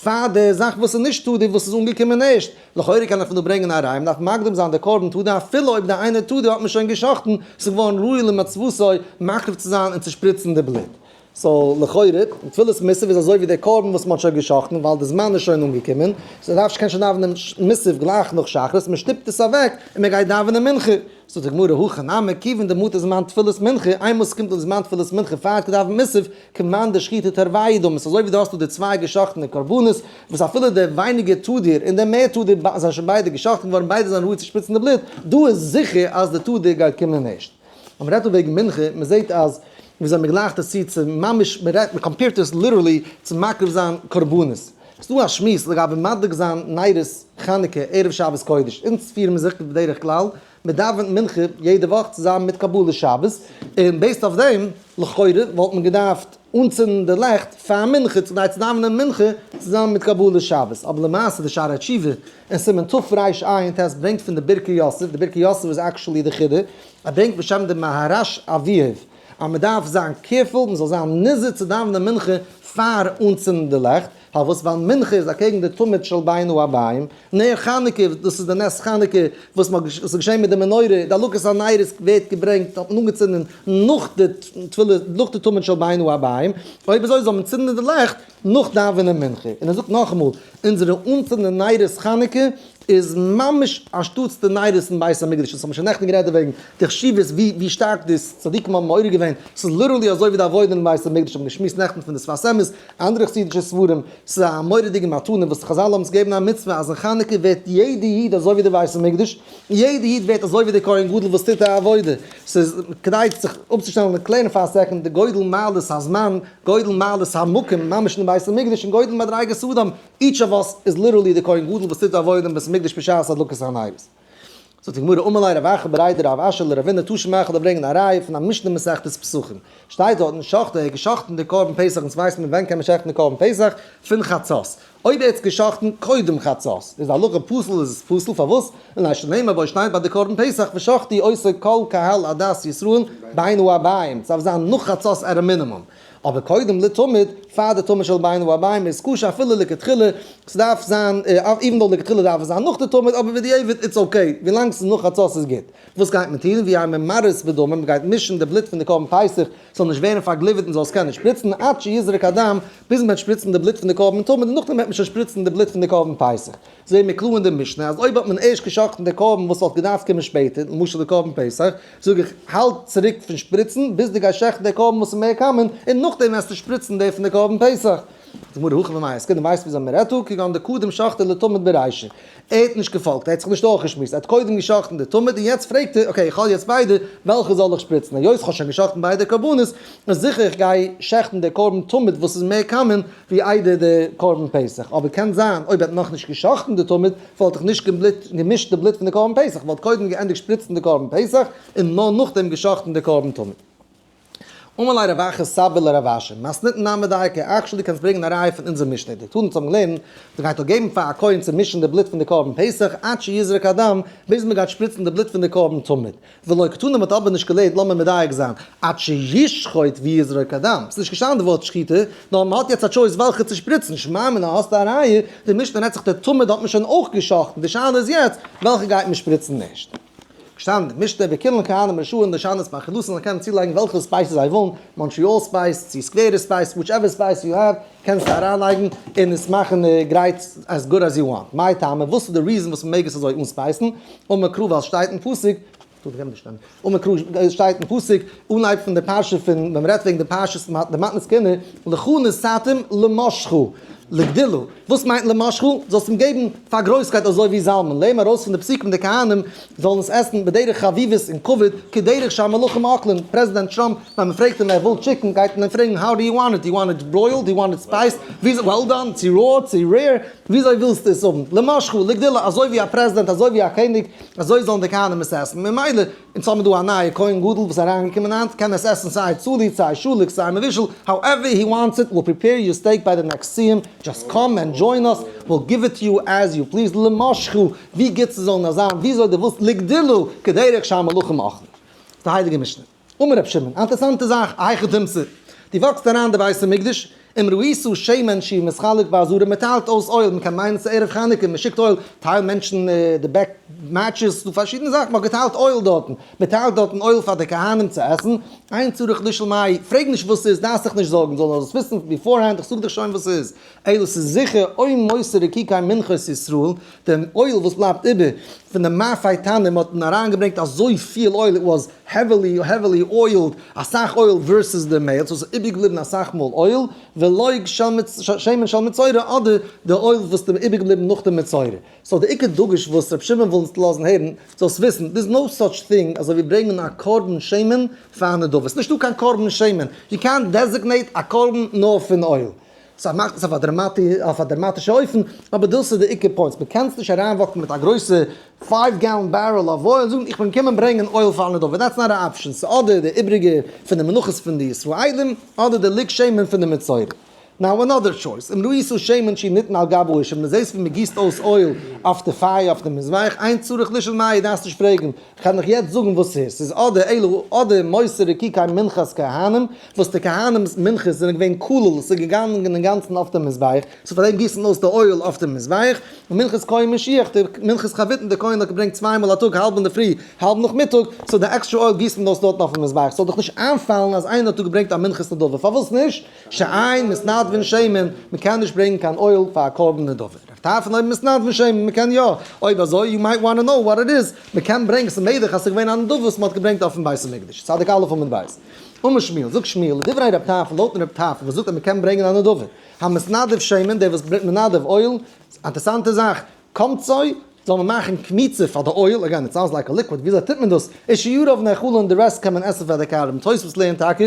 פאר די זאך וואס איז נישט תדיר וואס איז אנגעקומען ערשט. לכאורה קען איך פון דא ברענגען א ראיה מ'דארף מקדים זיין די קרבן תדיר אפילו אויב די איינע תדיר האט מען שוין גע'שחט'ן, ס'איז געווארן ראוי למצוותו מקריב צו זיין און צו שפריצן די בלוט. so לכאורה, תפילת מוסף איז אזוי ווי דער קרבן וואס מ'האט שוין גע'שחט'ן ווייל די זמן איז שוין אנגעקומען, so דארף קען שוין דאווענען מוסף גלייך נאך שחרית, מ'שטופט עס אוועק און מ'גייט דאווענען מנחה. זאגט די גמרא, הכא נמי, כיוון דמטא זמן תפילת מנחה, איינמאל ס'קומט אן זמן תפילת מנחה פאר געדאווענט מוסף, כמאן דשחיטי תרווייהו דמי, אזוי ווי דו האסט דא די צוויי גע'שחט'נע קרבנות, וואס אפילו דער ווייניגער תדיר און דער מער תדיר זענען שוין ביידע גע'שחט'ן געווארן, ביידע זענען ראוי צו שפריצן די בלוט, דא איז זיכער אז די תדיר גייט קומען ערשט. ווען מ'רעדט דא וועגן מנחה, מ'זעט אז וויאזוי מ'גלייכט עס צו צו ממש, מ'רעדט, מ'compare ט עס literally צו מקריב זיין קרבנות. ס'דא א שמועס לגבי מדליק זיין נרות חנוכה ערב שבת קודש, אונז פירן מיר זיך בדרך כלל, מ'דאווענט מנחה יעדע וואך צוזאמען מיט קבלת שבת, און based אויף דעם, לכאורה וואלט מען געדארפט אנצינדן די לעכט פאר מנחה כדי צו דאווענען מנחה צוזאמען מיט קבלת שבת, אבער למעשה די שערי התשובה אין סימן תרע"ט ברענגט פון די ברכי יוסף, די ברכי יוסף איז actually די חידא, ער ברענגט בשם די מהרש אבוהב אז מען דארף זיין careful, מען זאל זיין נזהר צו דאווענען מנחה פאר אנצינדן די לעכט, פארוואס? ווייל מנחה איז אקעגן די תמיד של בין הערבים, נר חנוכה, דאס איז די נס חנוכה וואס מען האט וואס איז געשען מיט די מנורה, די הדלקת הנרות ווערט געברענגט האט מען אנגעצינדן נאך די תפילה, נאך די תמיד של בין הערבים, אויב אזוי זאל מען צינדן די לעכט נאך דאווענען מנחה, און ער זאגט נאכאמאל, אונזערע אנצינדן נרות חנוכה. איז ממש אנשטאטס די נרות אין בית המקדש, אונז האבן שוין נעכטן גערעדט דערוועגן, די חשיבות ווי ווי שטארק די צדיקים האבן מעורר געווען, ס'איז literally אזוי ווי די עבודה אין בית המקדש, האבן געשמועסט נעכטן פון די שפת אמת, אנדערע חסידישע ספרים, ס'איז א מורא'דיגע מתנה וואס חזל האבן אונז געגעבן א מצוה אז אין חנוכה ווערט יעדע איד אזוי ווי די בית המקדש, יעדע איד ווערט אזוי ווי די כהן גדול וואס טוט די עבודה, ס'איז כדאי זיך אפצושטעלן און קלערן פאר א second די גודל מעלת הזמן, גודל מעלת המקום ממש אין בית המקדש און גודל מדריגת האדם, each of us איז literally די כהן גדול וואס טוט די עבודה אין בית המקדש בשעת הדלקת הנרות. זאגט די גמרא אמר ליה רב אחא בריה דרב אשי לרבינא תא שמע כ'וועל ברענגען א ראיה פון א משנה מסכת פסחים שטייט דארטן שחטו ער האט געשחטן די קרבן פסח אונז ווייסן מיר ווען קען מען שעכטן די קרבן פסח פון חצות אויב ער האט עס געשחטן קודם חצות איז די הלכה פסול איז עס פסול פארוואס מפני שנאמר בו שטייט ביי די קרבן פסח ושחטו אותו כל קהל עדת ישראל בין הערבים ס'דארף זיין נאך חצות at a minimum אבער קודם לתמיד, פאר די תמיד של בין הערבים איז כשר אפילו לכתחילה, ס'דארף זיין, even though לכתחילה דארף עס זיין נאך די תמיד, אבער בדיעבד it's okay, ווילאנג ס'איז נאך חצות איז גוט. וואס גייט מען טון? ויהא ממרס בדמים, מ'גייט מישן די בלוט פון די קרבן פסח, ס'זאל נישט ווערן פארגליווערט און זאל עס קענען שפריצן, עד שיזרק הדם, ביז מ'וועט שפריצן די בלוט פון די קרבן תמיד און נאכדעם וועט מען שוין שפריצן די בלוט פון די קרבן פסח. זעהן מיר קלאר אין די משנה אז אויב האט מען ערשט גע'שחט'ן די קרבן וואס וואלט געדארפט קומען שפעטער, למשל די קרבן פסח, זאג איך, האלט צוריק פון שפריצן ביז דו גייסט שעכטן די קרבן וואס איז מער common, און נאכדעם וועסטו שפריצן די פון די קרבן פסח. זאגט די גמרא הכא במאי עסקינן, דו ווייסט וויאזוי מען רעדט דא, כגון דקדם שחטיה לתמיד ברישא. ער האט נישט געפאלגט, ער האט זיך נישט דורכגעשמועסט, ער האט קודם געשחט'ן די תמיד און יעצט פרעגט ער, okay איך האב יעצט ביידע, וועלכע זאל איך שפריצן? היות איך האב שוין געשחט'ן ביידע קרבנות, איז זיכער איך גיי שעכטן די קרבן תמיד וואס איז מער common, ווי איידער די קרבן פסח, אבער קען זיין אויב ער האט נאכנישט גע'שחט'ן די תמיד, וואלט איך נישט געמישט די בלוט פון די קרבן פסח, וואלט קודם געענדיגט שפריצן די קרבן פסח, און נאר נאכדעם גע'שחט'ן די קרבן תמיד. אמר ליה רב אחא סבא לרב אשי, מתניתין נמי דייקא, actually קענסט ברענגען א ראיה פון אונזער משנה, דתנן אונז האבן געלערנט, מען גייט דאך געבן פאר א כהן צו מישן די בלוט פון די קרבן פסח, עד שיזרק הדם, ביז מען גייט שפריצן די בלוט פון די קרבן תמיד. ולא קתני מ'האט אבער נישט געלערנט לאמיר מדייק זיין עד שישחוט ויזרוק הדם, ס'איז נישט געשטאנען די ווארט שחיטה, נאר מ'האט יעצט א choice וועלכע צו שפריצן, שמע מינה האסטו א ראיה, די משנה רעדט זיך די תמיד האט מען שוין אויך גע'שחט'ן, די שאלה איז יעצט וועלכע גייט מען שפריצן נישט. געשטאנען די משנה וכולן כהנים רשאין לשנות מאכילתן זיי קענען צולייגן וועלכע spices זיי ווילן, מאנטריאל spice צו סקווערע spice, whichever spice you have, קענסטו אריינלייגן און עס מאכן גרייט as good as you want. מאי טעמא, וואס איז די reason וואס מ'מעג עס אזוי אנספייסן? אמר קרא ווייל סשטייט אין פסוק, אמר קרא שטייט אין פסוק, אנהייב פון די פרשה פון ווען מ'רעדט וועגן די פרשת די מתנות כהונה, לך נתתים למשחה לגדולה, וואס מיינט למשחה? זאלסט אים געבן פאר גרויסקייט אזוי ווי זלמן, לערן ארויס פון די פסוקים די כהנים זאלן עס עסן בדרך חביבות און כבוד, כדרך שהמלכים אוכלים, פרעזידענט טראמפ ווען מען פרעגט אים ער וויל chicken גייט מען אים פרעגן how do you want it, do you want it broiled, do you want it spiced, וויאזוי, well done, צו raw, צו rare, וויאזוי ווילסטו עס האבן, למשחה, לגדולה, אזוי ווי א פרעזידענט, אזוי ווי א קעניג, אזוי זאלן די כהנים עס עסן, ממילא, אונז האבן דא א נייע כהן גדול וואס איז אריינגעקומען היינט, קען עס עסן סיי צלי, סיי שלוק, סיי מבושל, however he wants it, we'll prepare your steak by the next סיום, just come and join us, we'll give it to you as you please, למשחה, ווי גוט ס'זאל נאר זיין, וויאזוי דו ווילסט, לגדולה, כדרך שהמלכים אוכלים. די הייליגע משנה. אמר רבי שמעון, א אינטערעסאנטע זאך, א היכי תמצא. דו וואקסט אריין אין די בית המקדש, אם ראית שמן שהוא מתחלק בעזרה, מען טיילט אויס oil, מען קען מיינען ס'איז ערב חנוכה, מען שיקט oil, טייל מענטשן די back matches, ס'דא פארשידענע זאכן, מען האט געטיילט oil דארטן, מען טיילט דארטן oil פאר די כהנים צו עסן, אין צריך לשאול מאי, פרעג נישט וואס ס'איז, דארפסט דיך נישט זארגן, זאל נאר עס וויסן beforehand, איך זאג דיך שוין וואס ס'איז, אלא ס'איז זיכער או מותר רקיקי מנחות ישראל, דעם oil וואס בלייבט איבער פון די מאפה תנור, מ'האט אריינגעברענגט אזויפיל oil, it was heavily heavily oiled, אסאך oil versus די מעהל, סאו ס'איז איבערגעבליבן אסאך מאל oil, ולוג שמן של מצורע, אדער די oil וואס איז איבערגעבליבן נאך די מצורע. so די עיקר דגוש וואס ר' שמעון וויל אונז לאזן הערן, זאלסט וויסן, there's no such thing אזוי ווי ברענגען א קרבן שמן פאר נדבה, ס'נישטא קיין קרבן שמן, you can't designate א קרבן נאר פון oil. so מאכט עס אויף א דראמאטישע אופן, אבער דאס איז די עיקר point, מען קען נישט אריינוואקן מיט א גרויסע five gallon barrel אוו oil און זאגן איך בין געקומען ברענגען oil פאר נדבה, that's not א option, ס'איז אדער די איבריגע פון די מנחות פון די ישראלים, אדער די לוג שמן פון די מצורע. now another choice, אם ראית שמן שהוא ניתן על גבי האש, און מען זעהט ווי מען גיסט אויס oil אויף די פייער אויף די מזבח, אין צריך לשאול מאי, דארפסט נישט פרעגן, כ'קען דיך יעצט זאגן וואס ס'איז, ס'איז אדער אלו אדער מותר רקיקי מנחת כהנים, וואס די כהנים'ס מנחות זענען געווען כלול, ס'איז געגאנגען אינגאנצן אויף דעם מזבח, so פאר דעם גיסן אויס די oil אויף דעם מזבח, און מנחת כהן משיח, די מנחת חביתין די כהן האט געברענגט צוויי מאל א טאג האלב אינדערפרי האלב נאכמיטאג, so די extra oil גיסט מען אויס דארטן אויפן מזבח, ס'זאל דיך נישט איינפאלן אז איינער האט דא געברענגט א מנחת נדבה, פארוואס נישט? שאין מתנדבין שמן, מ'קען נישט ברענגן קיין oil פאר א קרבן נדבה. טרפון אויב מתנדבין שמן, מ'קען יא, אויב אזוי you might wanna know what it is, מ'קען ברענגען, ס'איז מעגליך אז ס'איז געווען א נדבה וואס מ'האט געברענגט אויפן בית המקדש, צדיק א' עמוד ב'. אמר שמואל, זאגט שמואל, לדברי רב טרפון, לויטן רב טרפון וואס זאגט אז מ'קען ברענגען א נדבה, המתנדב שמן, דער וואס ברענגט מנדב oil, אינטערסאנטע זאך, קומצו, זאל מען מאכן קמיצה פאר די oil, again it sounds like a liquid, וויאזוי טוט מען דאס? ושיריו נאכלין, די rest קען מען עסן פאר די כהנים, תוספות לערנט טאקע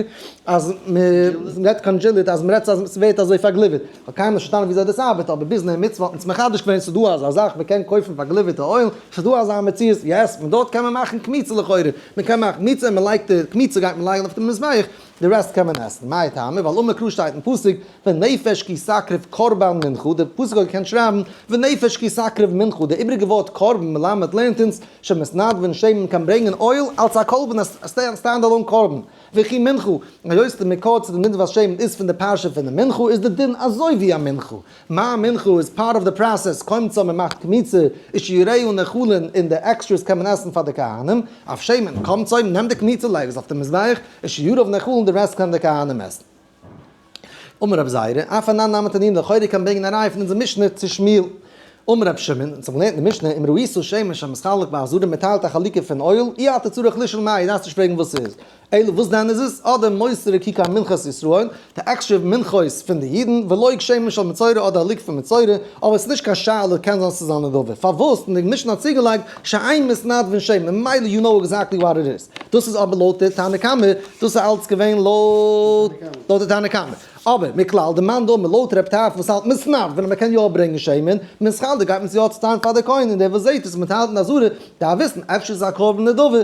אז מ'רעדט congealed אז מ'רעדט אז ס'ווערט אזוי פארגליווערט, כ'האב קיינמאל נישט פארשטאנען וויאזוי דאס ארבעט, אבער ביז נר מצוה האט מען עס מחדש געווען, ס'דא אזא זאך מ'קען קויפן פארגליווערטע oil, ס'דא אזא מציאות, yes, און דארט קען מען מאכן קמיצה לכאורה, מ'קען מאכן קמיצה און מ'לייגט די קמיצה גייט מען לייגן אויף די מזבח, די rest קען מען עסן. מאי טעמא? ווייל אמר קרא שטייט אין פסוק ונפש כי תקריב קרבן מנחה, די פסוק האט געקענט שרייבן ונפש כי תקריב מנחה, די איבריגע ווארט קרבן מלמד לערנט אונז שמתנדבין שמן קען ברענגען oil אלס א קרבן, א stand alone קרבן, וכי מנחה, היות די מקור צו די נדבת שמן איז פון די פרשה פון די מנחה איז די דין אזוי ווי א מנחה, מה מנחה איז part of the process, קומצו מען מאכט קמיצה, ושיריה נאכלין און די extras קען מען עסן פאר די כהנים, אף שמן, קומצו, נעם די קמיצה לייג עס אויף די מזבח, ושיריו נאכלין די rest קען די כהנים עסן. אמר רב זירא, אף אנן נמי תנינא לכאורה קען ברענגען א ראיה פון אונזער משנה צו שמואל. אמר רב שמעון, אונז האבן געלערנט אין די משנה, אם ראית שמן שמתחלק בעזרה מען טיילט א חלוקה פון oil, אי אתה צריך לשאול מאי, דארפסט נישט פרעגן וואס ס'איז. אלא וואס דען איז עס? אדער מותר רקיקי מנחת ישראל, די עקסטרע מנחות פון די אידן, ולוג שמן של מצורע אדער א לוג פון מצורע, אבער עס איז נישט קיין שאלה, קען זיין ס'איז א נדבה. פארוואס? און די משנה האט צוגעלייגט, שאין מתנדבין שמן, ממילא you know exactly what it is. דאס איז אבער לויט די תנא קמא, דאס איז אלץ געווען לויט די תנא קמא. אבער מכלל דמאן דאמר לויט רב טרפון וואס האלט מתנדבין אז מ'קען יא ברענגען שמן, מתחלק גייט מען עס יא צוטיילן פאר די כהן און דער וואס זעט עס מיט האלטן די עזרה דארף וויסן אפשר איז עס א קרבן נדבה.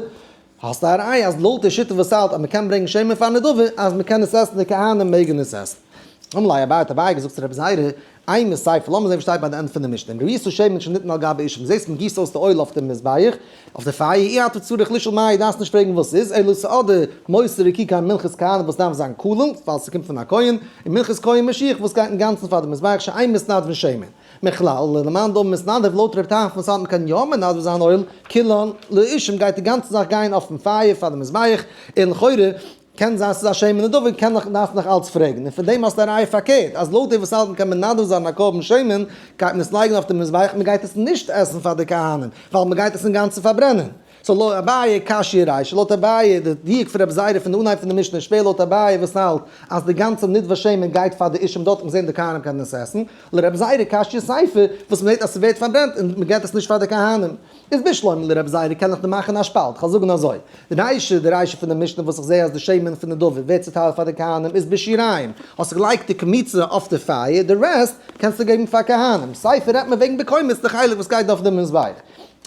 האסט א ראיה אז לויט די שיטה וואס האלט אז מ'קען ברענגען שמן פאר נדבה אז מ'קען עס עסן די כהנים מעגן עס עסן. אמר ליה אביי האט אביי געזאגט צו רבי זירא, אימא סיפא, לאמיר זען וואס שטייט ביי די ענדע פון די משנה, אם ראית שמן שניתן על גבי אישים, זעסט מ'גיסט אויס די oil אויף די מזבח, אויף די פייער, אי אתה צריך לשאול מאי, דארפסט נישט פרעגן וואס ס'איז, אלא ס'אדער מותר רקיקי מנחת כהנים וואס דארף זיין כלול, ווייל ס'קומט פון א כהן, און מנחת כהן משיח וואס גייט אינגאנצן פאר די מזבח שאין מתנדבין שמן. מכלל, למאן דאמר מתנדב לויט ר' טרפון וואס האלט מ'קען יא מנדב זיין oil, כולן לאישים גייט די גאנצע זאך גיין אויפן פייער פאר די מזבח, און לכאורה קען זיין ס'איז א שמן נדבה קען נאך דארפסט נאך אלץ פרעגן, און פון דעם האסטו א ראיה פארקערט אז לויט די וואס האלטן קען מנדב זיין א קרבן שמן גייט מען עס לייגן אויף די מזבח מ'גייט עס נישט עסן פאר די כהנים ווייל מ'גייט עס אינגאנצן פארברענען. so לויט אביי קשיא רישא, לויט אביי די דיוק פון רבי זירא פון די אנהייב פון די משנה איז שווער לויט אביי וואס האלט אז די גאנצע נדבת שמן גייט פאר די אישים דארט האט מען געזען די כהנים קענען עס עסן, לרבי זירא קשיא סיפא וואס מען זעט אז ס'ווערט פארברענט און מען געט עס נישט פאר די כהנים. איז בשלמא לרבי זירא קען איך דיר מאכן א שפאלט, כ'וועל זאגן אזוי, די רישא די רישא פון די משנה וואס איך זע אז די שמן פון נדבה ווערט צוטיילט פאר די כהנים איז בשיריים, האסט געלייגט די קמיצה אויף די פייער, די rest קענסטו געבן פאר כהנים, סיפא רעדט מען וועגן בקומץ די חלק וואס גייט אויף די מזבח.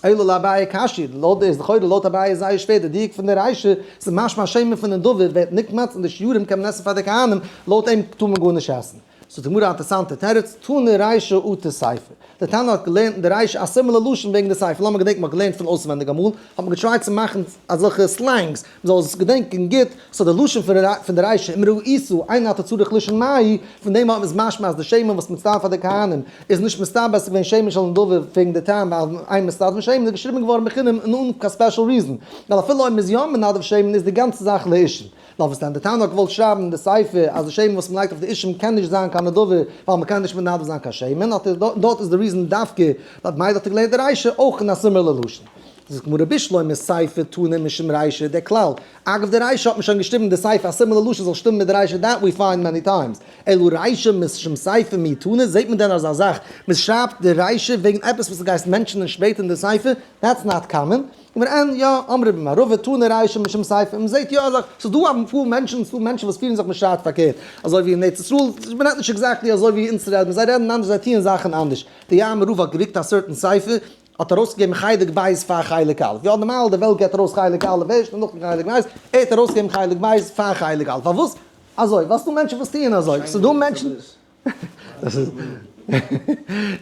אלא לאביי קשיא, לויט די איז לכאורה לויט אביי איז זייער שווער די דיוק פון די רישא, ס'איז משמע אז שמן פון נדבה ווערט נקמץ און די שירים קען מען עסן פאר די כהנים, לויט אים טאר מען גארנישט עסן. זאגט די גמרא א אינטערסאנטע תירוץ, תנא רישא אטו סיפא. די תנא האט געלערנט אין די רישא א similar לשון וועגן די סיפא, לאמיר געדענקן מ'האט געלערנט פון אויסווענדיג אמאל, האט מען געטרייט צו מאכן אזעלכע slangs, מ'זאל עס געדענקען גוט, so די לשון פון די רישא אם ראית אין אתה צריך לשאול מאי, פון דעם איז משמע אז די שמן וואס מ'צאלט פאר די כהנים איז נישט מסתבר אז ס'איז געווען שמן של נדבה וועגן די טעם ווייל אין מתנדבין שמן איז געשריבן געווארן בחינם און אן קיין special reason, ווייל אפילו אויב מ'איז יא מנדב שמן איז די גאנצע זאך לאישים. נאר וואס דען די תנא האט געוואלט שרייבן אין די סיפא אז די שמן וואס מ'לייגט אויף די אישים קען נישט זיין קיין נדבה ווייל מ'קען נישט מנדב זיין קיין שמן, האט ער דארט איז די reason דווקא ווייל מילא האט ער געלערנט די רישא אויך אין א similar לשון. זאגט גמרא בשלמא סיפא תנא משום רישא דער כלל, אגב די רישא האט מען שוין געשריבן די סיפא א similar לשון זאל שטימען מיט די רישא that we find many times, אלא רישא משום סיפא מי תנא, זעט מען דען אזא זאך מען שרייבט די רישא וועגן עפעס וואס גייסט מענטשענען שפעטער אין די סיפא, that's not common, אבער אין יא, אמרי במערבא תנא רישא משום סיפא, מען זעט יא אזא, ס'איז דא אפאר מענטשן, ס'איז דא מענטשן וואס פירן זיך מען שרייט פארקערט, אזוי ווי אין ארץ ישראל, מען רעדט נישט exactly אזוי ווי אונז רעדן, זיי רעדן אנדערש זיי טוען זאכן אנדערש, די יארמער רב האט גערוקט א certain סיפא, האט ארויסגעגעבן חלק ב' פאר חלק א', יא נארמאל די וועלט געבט ארויס חלק א' ערשט און נאכדעם חלק ב', ער האט ארויסגעגעבן חלק ב' פאר חלק א', פארוואס אזוי? ווייל ס'דא מענטשן וואס טוען אזוי, ס'דא מענטשן,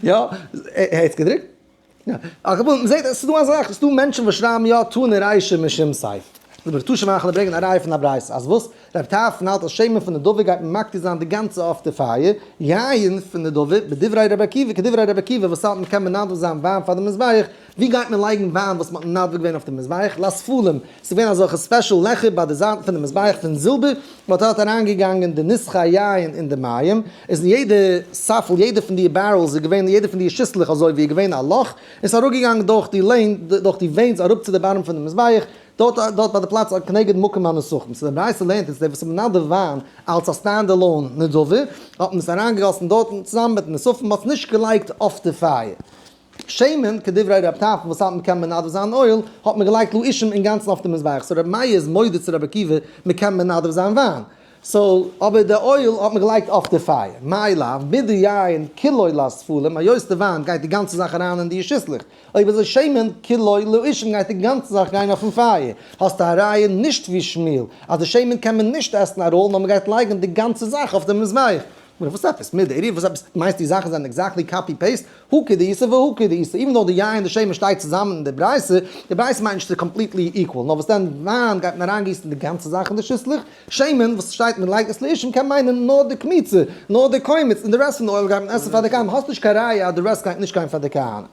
יא, ער האט עס געדרוקט? יא, אבער מ'זעט אז ס'דא אזא זאך, ס'דא מענטשן וואס שרייבן יא תנא רישא משום סיפא. אבער תא שמע כ'וועל ברענגען א ראיה פון א ברייתא אז וואס? רב טרפון האלט אז שמן פון נדבה גייט מען מקטיר זיין די גאנצע אויף די פייער, יין פון נדבה, בדברי רבי עקיבא, כדברי רבי עקיבא וואס האלט מ'קען מנדב זיין וויין פאר די מזבח, ווי גייט מען לייגן וויין וואס מ'האט מנדב געווען אויף די מזבח? לספלים, ס'איז געווען אזעלכע special לעכער ביי די זייטן פון די מזבח פון זילבער, מ'האט דארט אריינגעגאנגען די נסכי יין און די מים, איז אין יעדע ספל, יעדע פון די barrels איז געווען, יעדע פון די שיסלעך אזוי ווי איז געווען א לאך, און ס'איז אראפגעגאנגען דורך די lane, דורך די veins אראפ צו די bottom פון די מזבח, דארט דארט ביי די פלאץ כנגד מקום הנסכים. so די ברייתא לערנט אונז דער וואס איז מנדב וויין אלס א stand alone נדבה, האט מען עס אריינגעגאסן דארטן צוזאמען מיטן נסכים, מ'האט עס נישט געלייגט אויף די פייער. שמן, כדברי רב טרפון וואס האלט מ'קען מנדב זיין oil, האט מען געלייגט לאישים אינגאנצן אויף די מזבח, so רבי מאיר איז מודה צו רבי עקיבא מ'קען מנדב זיין וויין, so אבער די oil האט מען געלייגט אויף די פייער, מאי לאו, מידי יין כולו לספלים, היות די וויין גייט די גאנצע זאך אריין אין די שיסלעך, אויב אזוי שמן כולו לאישים גייט די גאנצע זאך גיין אויפן פייער, האסטו א ראיה נישט ווי שמואל אז די שמן קען מען נישט עסן א roll נאר מען גייט לייגן די גאנצע זאך אויף די מזבח. וואס עפעס? מיט די עירוב? וואס עפעס? מיינסט די זאכן זענען exactly copy paste? הא כדאיתא והא כדאיתא, even though די יין און די שמן שטייט צוזאמען אין די ברייתא, די ברייתא מיינט נישט ס'איז completely equal, נאר וואס דען וויין גייט מען אריינגיסן די גאנצע זאך אין די שיסלעך, שמן וואס שטייט מען לייגט עס לאישים קען מיינען נאר די קמיצה, נאר די קומץ, און די rest פון די oil גייט מען עסן פאר די כהנים, האסט נישט קיין ראיה אז די rest גייט נישט גיין פאר די כהנים.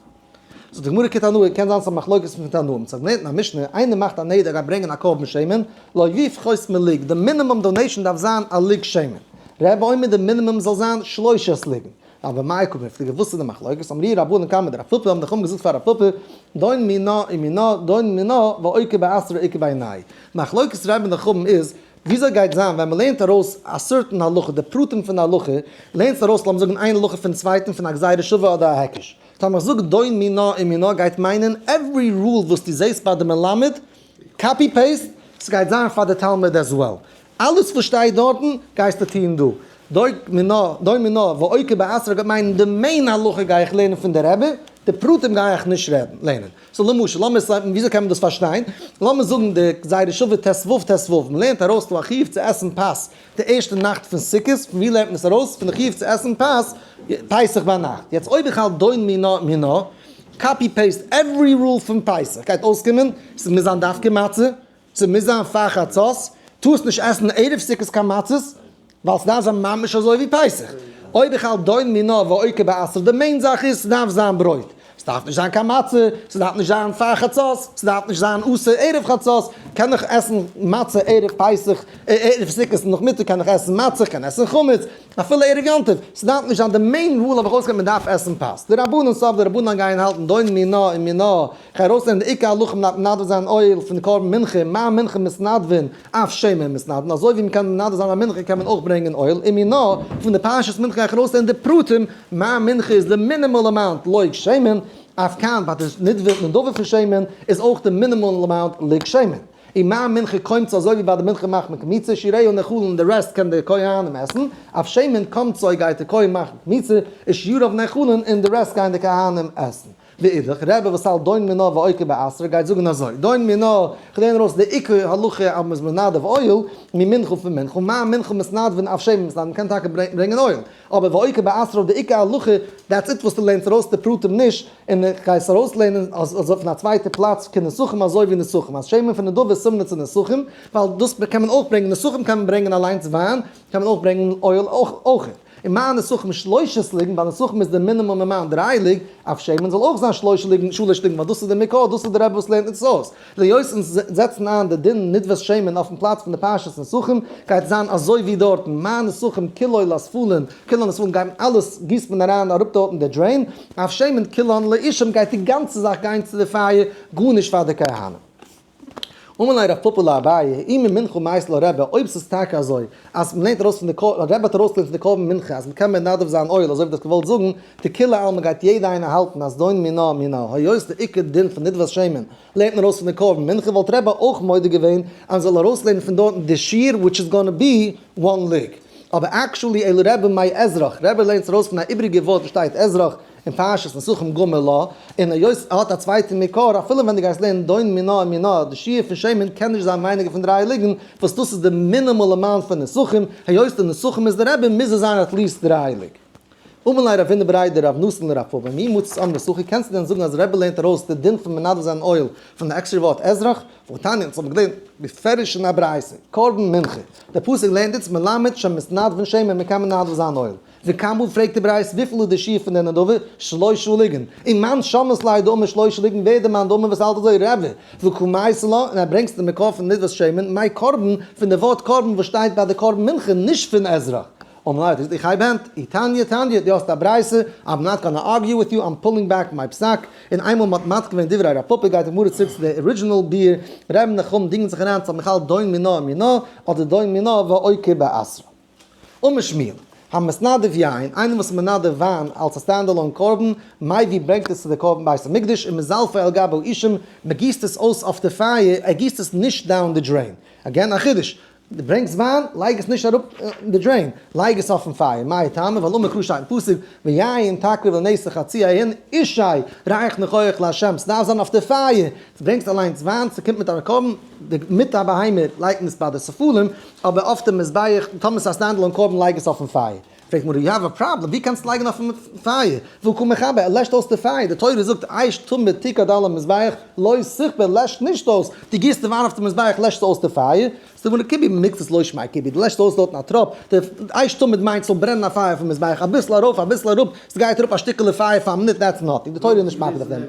זאגט די גמרא כתנאי, קען זיין ס'איז א מחלוקת פון תנאים, ס'האט געלערנט אין א משנה, איינער מאכט א נדר ער גייט ברענגען א קרבן שמן, לא יפחות מלוג, די minimum donation דארף זיין א לוג שמן, רבי אומר די מינימום זאל זיין שלושת לוגין. אבער מאי קא מיפלגי, וואס איז די מחלוקת? אמרוה רבנן קמיה דרב פפא, האבן די חכמים געזאגט פאר רב פפא, דון מינה ומינה, דון מינה ואוקי באתרא איכא בינייהו. מחלוקת רבי און די חכמים איז, וויאזוי גייט זיין ווען מ'לערנט ארויס א certain הלכה, די פרטים פון די הלכה, לערנסט ארויס לאמיר זאגן איין הלכה פון צווייטן פון א גזירה שווה אדער א היקש. טאמער איך זאג דון מינה ומינה גייט מיינען every rule וואס דו זעסט ביי די מלמד, copy paste, ס'גייט זיין פאר די תלמיד as well. אלעס וואס שטייט דארטן גייסטו טון דא. דון מינה, דון מינה, ואוקי באתרא גייט מיינען די main הלכה גיי איך לערנען פון די רבי, די פרטים גיי איך נישט לערנען. so למשל, לאמיר עס, וויאזוי קען מען דאס פארשטיין? לאמיר זאגן די גזירה שווה ט ו ט ו, מען לערנט ארויס דא א חיוב צו עסן פת די ערשטע נאכט פון סוכות, פון ווי לערנט מען עס ארויס? פון די חיוב צו עסן פת פסח ביינאכט. יעצט אויב איך האלט דון מינה מינה, copy paste every rule פון פסח, גייט אויסקומען ס'מוז זיין דווקא מצה, ס'מוז זיין פאר חצות, טארסט נישט עסן ערב סוכות קיין מצות, ווייל ס'דארף זיין ממש אזוי ווי פסח. אויב איך האלט דון מינה ואוקי באתרא, די main זאך איז ס'דארף זיין ברויט. ס'דארף נישט זיין קיין מצה, ס'דארף נישט זיין פאר חצות, ס'דארף נישט זיין אסור ערב חצות, קען איך עסן מצה ערב פסח, ערב סוכות נאכמיטאג קען איך עסן מצה, כ'קען עסן חמץ, אפילו ערב יום טוב, ס'דארף נישט זיין די main rule האב איך אויסגעלערנט מ'דארף עסן פת. די רבנן סוף די רבנן גייען האלטן דון מינה ומינה, כ'גיי ארויסלערנען די עיקר הלכה מ'דארף מנדב זיין oil פון די קרבן מנחה, מה מנחה מתנדבין אף שמן מתנדבין, אזוי ווי מ'קען מנדב זיין א מנחה קען מען אויך ברענגען oil, ומינה, פון די פרשת מנחה גיי איך ארויסלערנען די פרטים, מה מנחה איז די minimal amount לוג שמן, אף כאן ביי די נדבה פון שמן איז אויך די minimal amount לוג שמן. ומה מנחה קומצה אזוי ווי ביי די מנחה מאכט מען קמיצה שיריה נאכלין די rest קען די כהנים עסן, אף שמן קמצו גייט די כהן מאכן קמיצה ושיריו נאכלין און די rest גייען די כהנים עסן. ואידך, רבי וואס האלט דון מינה ואוקי באתרא גייט זאגן אזוי, דון מינה, כ'לערן ארויס די עיקר הלכה אז מ'איז מנדב oil, ממנחה פון מנחה, מה מנחה מתנדבין אף שמן מתנדבין, מ'קען טאקע ברענגען oil, אבער ואוקי באתרא די עיקר הלכה, that's it וואס דו לערנסט ארויס די פרטים נישט, און איך גיי עס ארויסלערנען אזוי פון א צווייטע פלאץ כנסכים אזוי ווי נסכים, אז שמן פון נדבה איז סימן צו נסכים, ווייל דאס קען מען אויך ברענגען, נסכים קען מען ברענגען אליינס וויין, קען מען אויך ברענגען oil אויך. און מה נסכים שלושת לוגין, ביי נסכים איז די minimum amount דריי לוג, אף שמן זאל אויך זיין שלושה לוגין, שלש לוגין, ווייל דאס איז די מקור, דאס איז די רבי וואס לערנט אונז אויס. היות אונז זעצן איין די דין נדבת שמן אויפן פלאץ פון די פרשת נסכים, גייט זיין אזוי ווי דארטן, מה נסכים כולו לספלין, כולן לספלין גייט מען אלעס גיסט מען אריין אראפ דארטן די drain, אף שמן כולן לאישים גייט די גאנצע זאך גיין צו די פייער, גארנישט פאר די כהנים. אמר ליה רב פפא לאביי, אי ממנחה מייתי לה רבי, אויב ס'איז טאקע אזוי אז מ'לערנט ארויס פון די קרבן, רבי האט ארויסגעלערנט פון די קרבן מנחה אז מ'קען מנדב זיין oil אזוי ווי דו האסט געוואלט זאגן, דכולי עלמא גייט יעדע איינער האלטן אז דון מינה מינה, היות די עיקר דין פון נדבת שמן לערנט מען ארויס פון די קרבן מנחה וואלט רבי אויך מודה געווען אז מ'זאל ארויסלערנען פון דארטן די שיעור which is gonna be one לוג. אבער actually אלא רבי מאזרח, רבי לערנט עס ארויס פון א איבריגע ווארט וואס שטייט אזרח, אין פרשת נסכים גמר לה, און היות ער האט א צווייטע מקור, אפילו ווען דו גייסט לערנען דון מינה ומינה, די שיעור פון שמן קען נישט זיין ווייניגער פון דריי לוגין, וואס דאס איז די minimal amount פון נסכים, היות די נסכים איז די רבי מוז עס זיין at least דריי לוג. אמר ליה רב הונא בריה דרב נתן לרב פפא, מי מצית אמרת הכי, קענסטו דען זאגן אז רבי לערנט ארויס די דין פון מנדב זיין oil פון די עקסטערע ווארט אזרח? והתניא, אונז האבן געלערנט בפירוש אין א ברייתא, קרבן מנחה, דער פסוק לערנט אונז מלמד שמתנדבין שמן, מען קען מנדב זיין oil. וכמה פרעגט די ברייתא וויפיל איז די שיעור פון די נדבה? שלושה לוגין. ומאן שמעת ליה דאמר שלושה לוגין ווער איז די מאן דאמר וואס האלט אזוי? רבי. וקמייתי לה, און ער ברענגט די מקור פון נדבת שמן, מאי קרבן, פון די ווארט קרבן וואס שטייט ביי די קרבן מנחה, נישט פון עזרא. אמר ליה, איך הייב הענט, אי תניא תניא, דו האסט א ברייתא, I'm not gonna argue with you, I'm pulling back my פסק, און איינמאל מ'האט מתקן געווען דברי רב פפא גייט די גמרא צוריק צו די original ביאור, ר' נחום דינגט זיך אריין צו מיכל דון מינה מינה, אדער דון מינה ואוקי באתרא. אמר שמואל, המתנדב יין, איינער וואס איז מנדב וויין אלס א standalone קרבן, מביא ברענגט עס צו די קרבן בית המקדש, ומזלפו על גבי האישים, מ'גיסט עס אויס אויף די פייער, ער גיסט עס נישט down די drain. Again א חידוש, דו ברענגסט וויין, לייג עס נישט אראפ אין די drain, לייג עס אויפן פייער, מאי טעמא, ווייל אמר קרא שטייט אין פסוק, ויין תקריב לנסך חצי ההין אשה ריח ניחוח לה', ס'דארף זיין אויף די פייער, דו ברענגסט אליינס וויין, ס'קומט מיט א קרבן, מיט א בהמה לייגט מען עס ביי די ספלים, אבער אויף די מזבח, טאמער ס'איז א standalone קרבן לייג עס אויפן פייער. פרעגט מרא you have a problem, ווי קענסטו לייגן אויפן פייער? והא קא מכבה, ער לעשט אויס די פייער, די תורה זאגט אש תמיד תוקד על המזבח, לא תכבה, לעשט נישט אויס, דו גיסט די וויין אויף די מזבח לעשט אויס די פייער, זאגט מרא כיבוי מקצת לא שמיה כיבוי, דו לעשט אויס דארטן א טראפ, די אש תמיד מיינט ס'זאל ברענען א פייער אויפן מזבח, אביסל ארויף אביסל אראפ, ס'גייט אראפ א שטיקעלע פייער פאר א מינוט that's nothing, די תורה איז נישט מקפיד אויף דעם.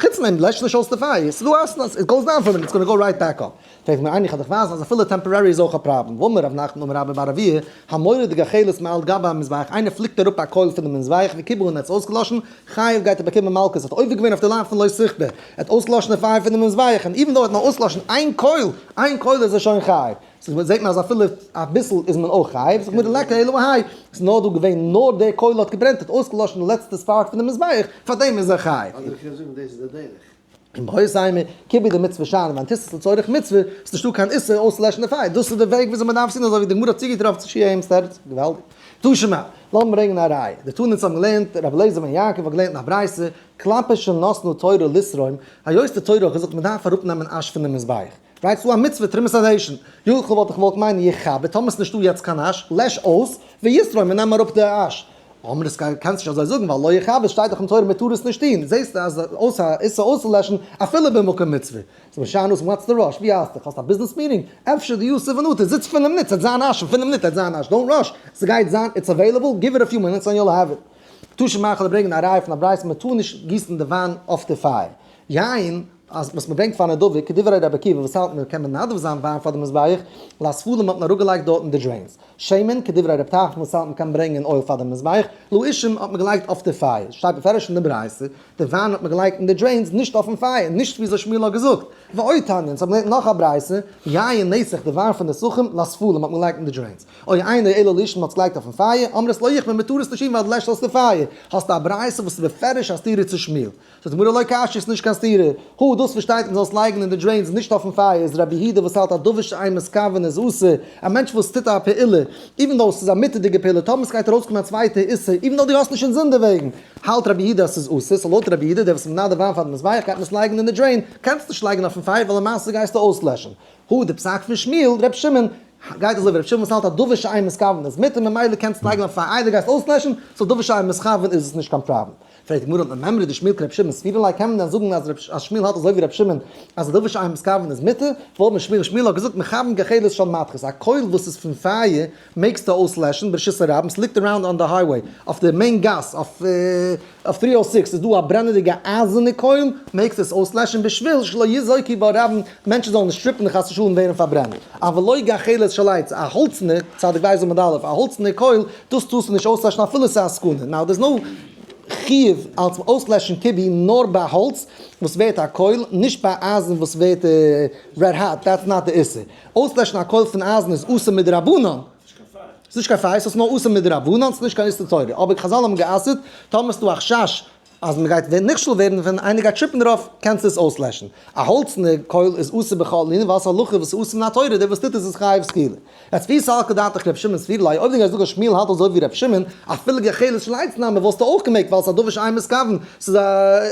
חוץ פון דעם לעשט נישט אויס די פייער, ס'איז דא אסון אז it goes down for a minute, it's gonna go right back up. פרעגט מיר איינער איך האב דיך ווייזן אז אפילו temporary איז אויך א פראבלעם, ואמר רב נחמן אמר רבה בר אבוה, המוריד גחלת מעל גבי המזבח, איינער פליקט אראפ א קויל פונעם מזבח וכיבה און ער האט עס אויסגעלאשן, חייב גייט ער באקומען מלקות, ער האט עובר געווען אויף די לאו פון לא תכבה, ער האט אויסגעלאשן די פייער פונעם מזבח, און even though ער האט נאר אויסגעלאשן איין קויל, איין קויל איז ער שוין חייב. סאו זעט מען אז אפילו אביסל איז מען אויך חייב, זאגט מיר ליכא אלא האי, ס'איז נאר דא געווען נאר דער קויל האט געברענט, האט אויסגעלאשן די לעצטע spark פונעם מזבח, פארדעם איז ער חייב. אדער קען זאגן דאס איז די דרך. און באות אימא, כיבוי דמצוה שאני, ווען טוסט עס לצורך מצוה, איז נישטא קיין איסור אויסצולעשן די פייער, דאס איז די וועג וויאזוי מען דארף עס טון, אזוי ווי די גמרא האט צוגעטראפן צו שיעה'ס תירוץ, געוואלדיג. תא שמע, לאמיר ברענגען א ראיה, די תנא אונז האבן געלערנט, רבי אליעזר בן יעקב האט געלערנט אין א ברייתא, קלפה שנתנה תורה לתרום, היות די תורה האט געזאגט מען דארף אראפנעמען אש פון די מזבח, right ס'דא א מצוה תרומת הדשן, יכול וואלט איך געוואלט מיינען יכבה, טאמער ס'נישטא יעצט קיין אש, לעש אויס, ויתרום און נעם אראפ די אש. אמרת קענסט נישט אזוי זאגן ווייל לא יכבה שטייט דאך אין תורה מען טאר עס נישט טון, זעסטו אז אויס א איסור אויסצולעשן אפילו במקום מצוה. סאו משאנוס what's the rush, ווי האלסטו? האסט א ביזנעס meeting? אפשר די יוסף און נטע, זיץ פינף מינוט ס'עט זיין אש אין פינף מינוט עט זיין אש, don't rush, ס'גייט זיין, it's available, give it a few minutes and you'll have it. תא שמע כ'וועל ברענגען א ראיה פון א ברייתא מען טאר נישט גיסן די וויין אויף די פייער. יין, אז וואס מען ברענגט פאר נדבה, כדברי רבי עקיבא וואס האלט מען קען מנדב זיין וויין פאר די מזבח, לספלים האט מען אראפגעלייגט דארט אין די drains. שמן, כדברי רב טרפון וואס האלט מען קען ברענגען oil פאר די מזבח, לאישים האט מען געלייגט אויף די פייער, שטייט בפירוש אין די ברייתא, די וויין האט מען געלייגט אין די drains נישט אויפן פייער, נישט ווי אזוי שמואל האט געזאגט, ועוד תניא, אונז האבן געלערנט נאך א ברייתא, יין נסך די וויין פון די נסכים, לספלים האט מען געלייגט אין די drains, או אינו אלא לאישים האט עס געלייגט אויפן פייער, אמרת לא יכבה מען טאר עס נישט טון ווייל דו לעשט אויס די פייער, האסטו א ברייתא וואס איז בפירוש א סתירה צו שמואל. זאגט די גמרא לא קשיא ס'נישט קיין סתירה, הא דאס וואס שטייט מען זאל עס לייגן אין די drains נישט אויפן פייער איז רבי יהודה וואס האלט א דבר שאין מתכוון איז אסור, א מענטש וואס טוט א פעולה even though ס'איז א מותר'דיגע פעולה טאמער ס'גייט ארויסקומען א צווייטע איסור even though דו האסט נישט אינזין דערוועגן האלט רבי יהודה אז ס'איז אסור, so לויט רבי יהודה דער וואס איז מנדב וויין פאר די מזבח גייט מען עס לייגן אין די drain, קענסט נישט לייגן אויפן פייער ווייל למעשה גייסטו אויסלעשן. הא די פסק פון שמואל, ר' שמעון, גייט אזוי ווי ר' שמעון וואס האלט א דבר שאין מתכוון איז מותר ממילא קענסטו לייגן אויף פייער איידער גייסט אויסלעשן, so דבר שאין מתכוון איז עס נישט קיין פראבלעם. פרעגט די גמרא למימרא דשמואל כר' שמעון סבירא ליה קען מען דען זאגן אז אז שמואל האלט אזוי ווי ר' שמעון אז א דבר שאין מתכוון איז מותר, והאמר שמואל שמואל האט געזאגט מכבין גחלת של מתכות א קויל וואס איז פון פייער מעגסטו אויסלעשן ברשות הרבים ס'ליגט around on the highway אויף די main גאס אויף אויף 306 איז דא א ברענעדיגע אייזערנע קויל מעגסטו עס אויסלעשן בשביל שלא יזוקו בה רבים מענטשן זאלן נישט טריפן און חס ושלום ווערן פארברענט אבל לא גחלת של עץ א האלצענע צדיק בית עמוד א' א האלצענע קויל דאס טארסטו נישט אויסלעשן אפילו ס'איז א סכנה now there's no חיוב אלס אויסלעשן כיבוי נאר ביי האלץ וואס ווערט א קויל, נישט ביי אייזן וואס ווערט red hot, that's not די איסור. אויסלעשן א קויל פון אייזן איז אסור מדרבנן. ס'איז נישט קיין פייער, ס'איז נאר אסור מדרבנן, ס'איז נישט קיין איסור תורה. אבער חזל האבן גע'אסר'ט, טאמער ס'איז דא א חשש אז מ'גייט נכשל ווערן ווען איינער גייט טריפן דערויף, קענסטו עס אויסלעשן. א האלצענע קויל איז אסור בכל ענין ווייל ס'איז הלכה וואס איז אסור מן התורה, דער וואס טוט עס איז חייב סקילה. יעצט ואי סלקא דעתך ר' שמעון סבירא ליה, אויב דו גייסט זאגן אז שמואל האלט אזוי ווי ר' שמעון, אפילו גחלת של עץ נמי וואלסטו אויך געמעגט ווייל ס'איז א דבר שאין מתכוון, ס'איז א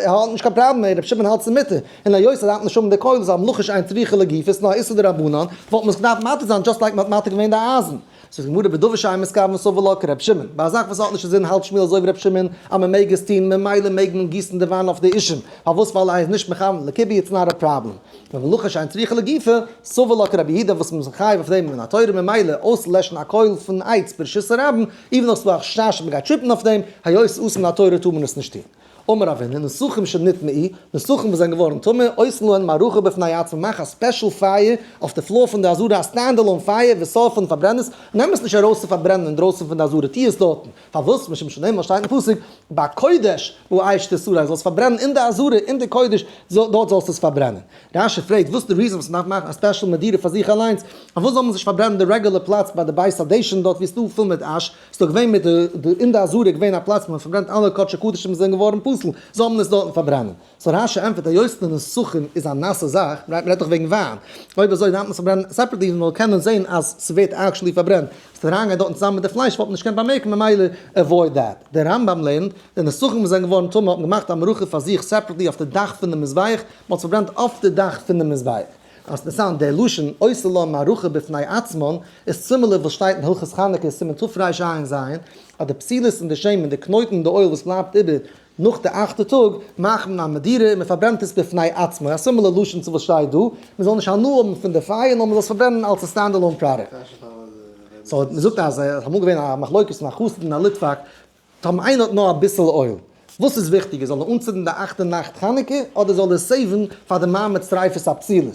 ער האט נישט קיין פראבלעם ר' שמעון האלט ס'איז מותר, און היות ער דארף נישט האבן די קויל איז א מלאכה שאין צריכה לגופה ס'איז נאר א איסור דרבנן, וואלט מען עס געדארפט מתיר זיין just like מ'האט מתיר געווען די אייזן. זאגט די גמרא בדבר שאין מתכוון סבר לה כר' שמעון, ביי א זאך וואס האט נישט אינזין האלט שמואל אזוי ווי ר' שמעון אז מען מעג עס טון ממילא מעג מען גיסן די וויין אויף די אישים, פארוואס ווייל ער איז נישט מכוון לכיבוי it's not a problem. ומלאכה שאין צריכה לגופה, סבר לה כרבי יהודה וואס מ'איז מחייב אויף דעם מן התורה ממילא אויסלעשן א קויל פון עץ ברשות הרבים, even though ס'דא א חשש אז מ'גייט trip ן אויף דעם, היות ס'אסור מן התורה טאר מען עס נישט טון. אמר רבינא, נסכים שנטמאו, נסכים וואס זענען געווארן טמא, עושין להן מערכה בפני עצמה, מאך א special פייער אויף די floor פון די עזרה, א stand-alone פייער, ושורפן פארברען עס, נעם עס נישט ארויס צו פארברענען אינדרויסן פון די עזרה, טו עס דארטן. פארוואס? משום שנאמר שטייט אין פסוק, בקודש באש תשרף, זאלסט פארברענען אין די עזרה, אין די קודש, דארט זאלסטו עס פארברענען. רשי פרעגט, וואס איז די reason וואס מ'דארף מאכן א special מדורה פאר זיך אליינס? פארוואס זאל מען זיך פארברענען די רעגולער פלאץ ביי די בית הדשן דארט ווי עס איז דא פול מיט אש? ס'איז דאך געווען מיט די אין די עזרה געווען א פלאץ ווי מ'האט פארברענט אלע קדשי קדשים וואס זענען געווארן פסול, זאל מען עס דארטן פארברענען? so רשי ענטפערט היות די נסכים איז א נאסע זאך, מ'רעדט דאך וועגן וויין, אויב אזוי דארף מען עס פארברענען separately ווי מ'זאל קענען זען אז ס'ווערט actually פארברענט, עס אריינגיין דארטן צוזאמען מיט די פלייש וואלט מען נישט געקענט באמערקן ממילא avoid that. דער רמב"ם לערנט, די נסכים וואס זענען געווארן טמא האט מען געמאכט א מערכה פאר זיך separately אויף די דאך פון די מזבח, מ'האט עס פארברענט אויף די דאך פון די מזבח. אינטערעסאנט, דער לשון עושה לה מערכה בפני עצמן איז similar וואס שטייט אין הלכות חנוכה סימן תרע"ז, אז די פתילות און די שמן, די קנויטן און די oil וואס בלייבט איבער נאך די אכטע טאג, מאכט מען א מדורה און מען פארברענט עס בפני עצמו, א similar לשון צו וואס שטייט דא, מען זאל נישט הנאה האבן פון די פייער נאר מען זאל עס פארברענען אלס א stand-alone product. so מען זאגט אז עס איז אמאל געווען א מחלוקת פון א חסיד און א ליטוואק, טאמער איינער האט נאר אביסל oil, וואס איז וויכטיגער זאל ער אנצינדן די אכטע נאכט חנוכה אדער זאל ער save ן פאר די מעמד שריפת הפתילות?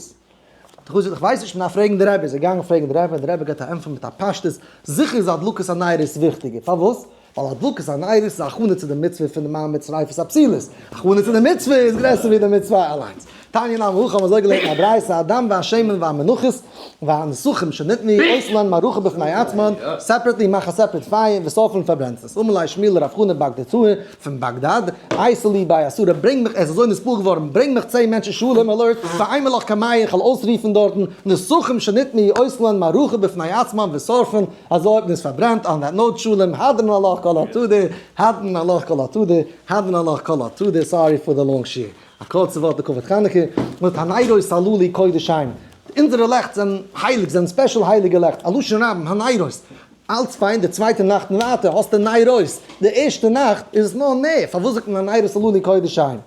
דער חסיד זאגט איך ווייס נישט מען דארף פרעגן די רבי, איז ער געגאנגען פרעגן די רבי און די רבי געבט א ענטפער מיט א פשטות, זיכער איז הדלקת הנרות וויכטיגער, פארוואס? ווייל הדלקת הנרות איז א הכנה צו די מצוה פון די מעמד שריפת הפתילות, הכנה צו די מצוה איז גרעסער ווי די מצוה אליינס. תניא נמי הכי האבן אזוי געלערנט אין א ברייתא, הדם והשמן והמנחות והנסכים שנטמאו עושין להן מערכה בפני עצמן, separately מאך א separate פייער ושורפין פארברענט עס. אמר ליה שמואל לרב חנא בגדתאה פון באגדאד, אייתי לי בי עשרה ברענג מיך, ער איז אזוי נתפעל געווארן, ברענג מיך 10 מענטשן שלום alert, ואימא לך קמייהו איך וועל אויסרופן דארטן, נסכים שנטמאו עושין להן מערכה בפני עצמן ושורפין, אזוי האט מען עס פארברענט, on that note שלום, הדרן עלך כל העתודה, הדרן עלך כל העתודה, הדרן עלך כל העתודה, sorry for the long שיעור. א קורצע ווארט לכבוד חנוכה, מיט הנרות הללו קודש הם. אונזערע לעכט זענען הייליג, זענען special הייליגע לעכט, א לשון רבים, הנרות. אלץ פיין, די צווייטע נאכט און ווייטער האסטו נרות, די ערשטע נאכט איז עס נאר נר, פארוואס זאגט מען הנרות הללו קודש הם?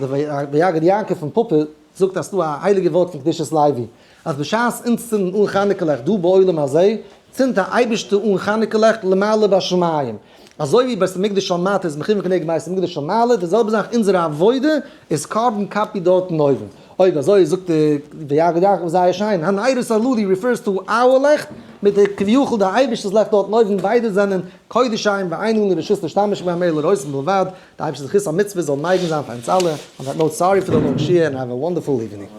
דער ויגד יעקב פון פאפא זאגט אז ס'דא א הייליגע ווארט פון קדושת לוי, אז בשעת אונז צינדן אן חנוכה לעכט דא בעולם הזה, צינדט דער אייבערשטער אן חנוכה לעכט למעלה בשמים. אזוי ווי בית המקדש של מטה איז מכוון כנגד בית המקדש של מעלה, די זעלבע זאך אונזערע עבודה איז carbon copy דארטן אויבן. אויב אזוי זאגט דער ויגד יעקב זייער שיין, הנרות הללו refers to our לעכט, מיט די כביכול די אייבערשטער'ס לעכט דארטן אויבן, ביידע זענען קודש הם ואין לנו רשות להשתמש בהם אלא לראותן בלבד, די אייבערשטער'ס זכות המצוה זאל מגין זיין פאר אונז אלע, on that note sorry for the long שיעור and have a wonderful evening.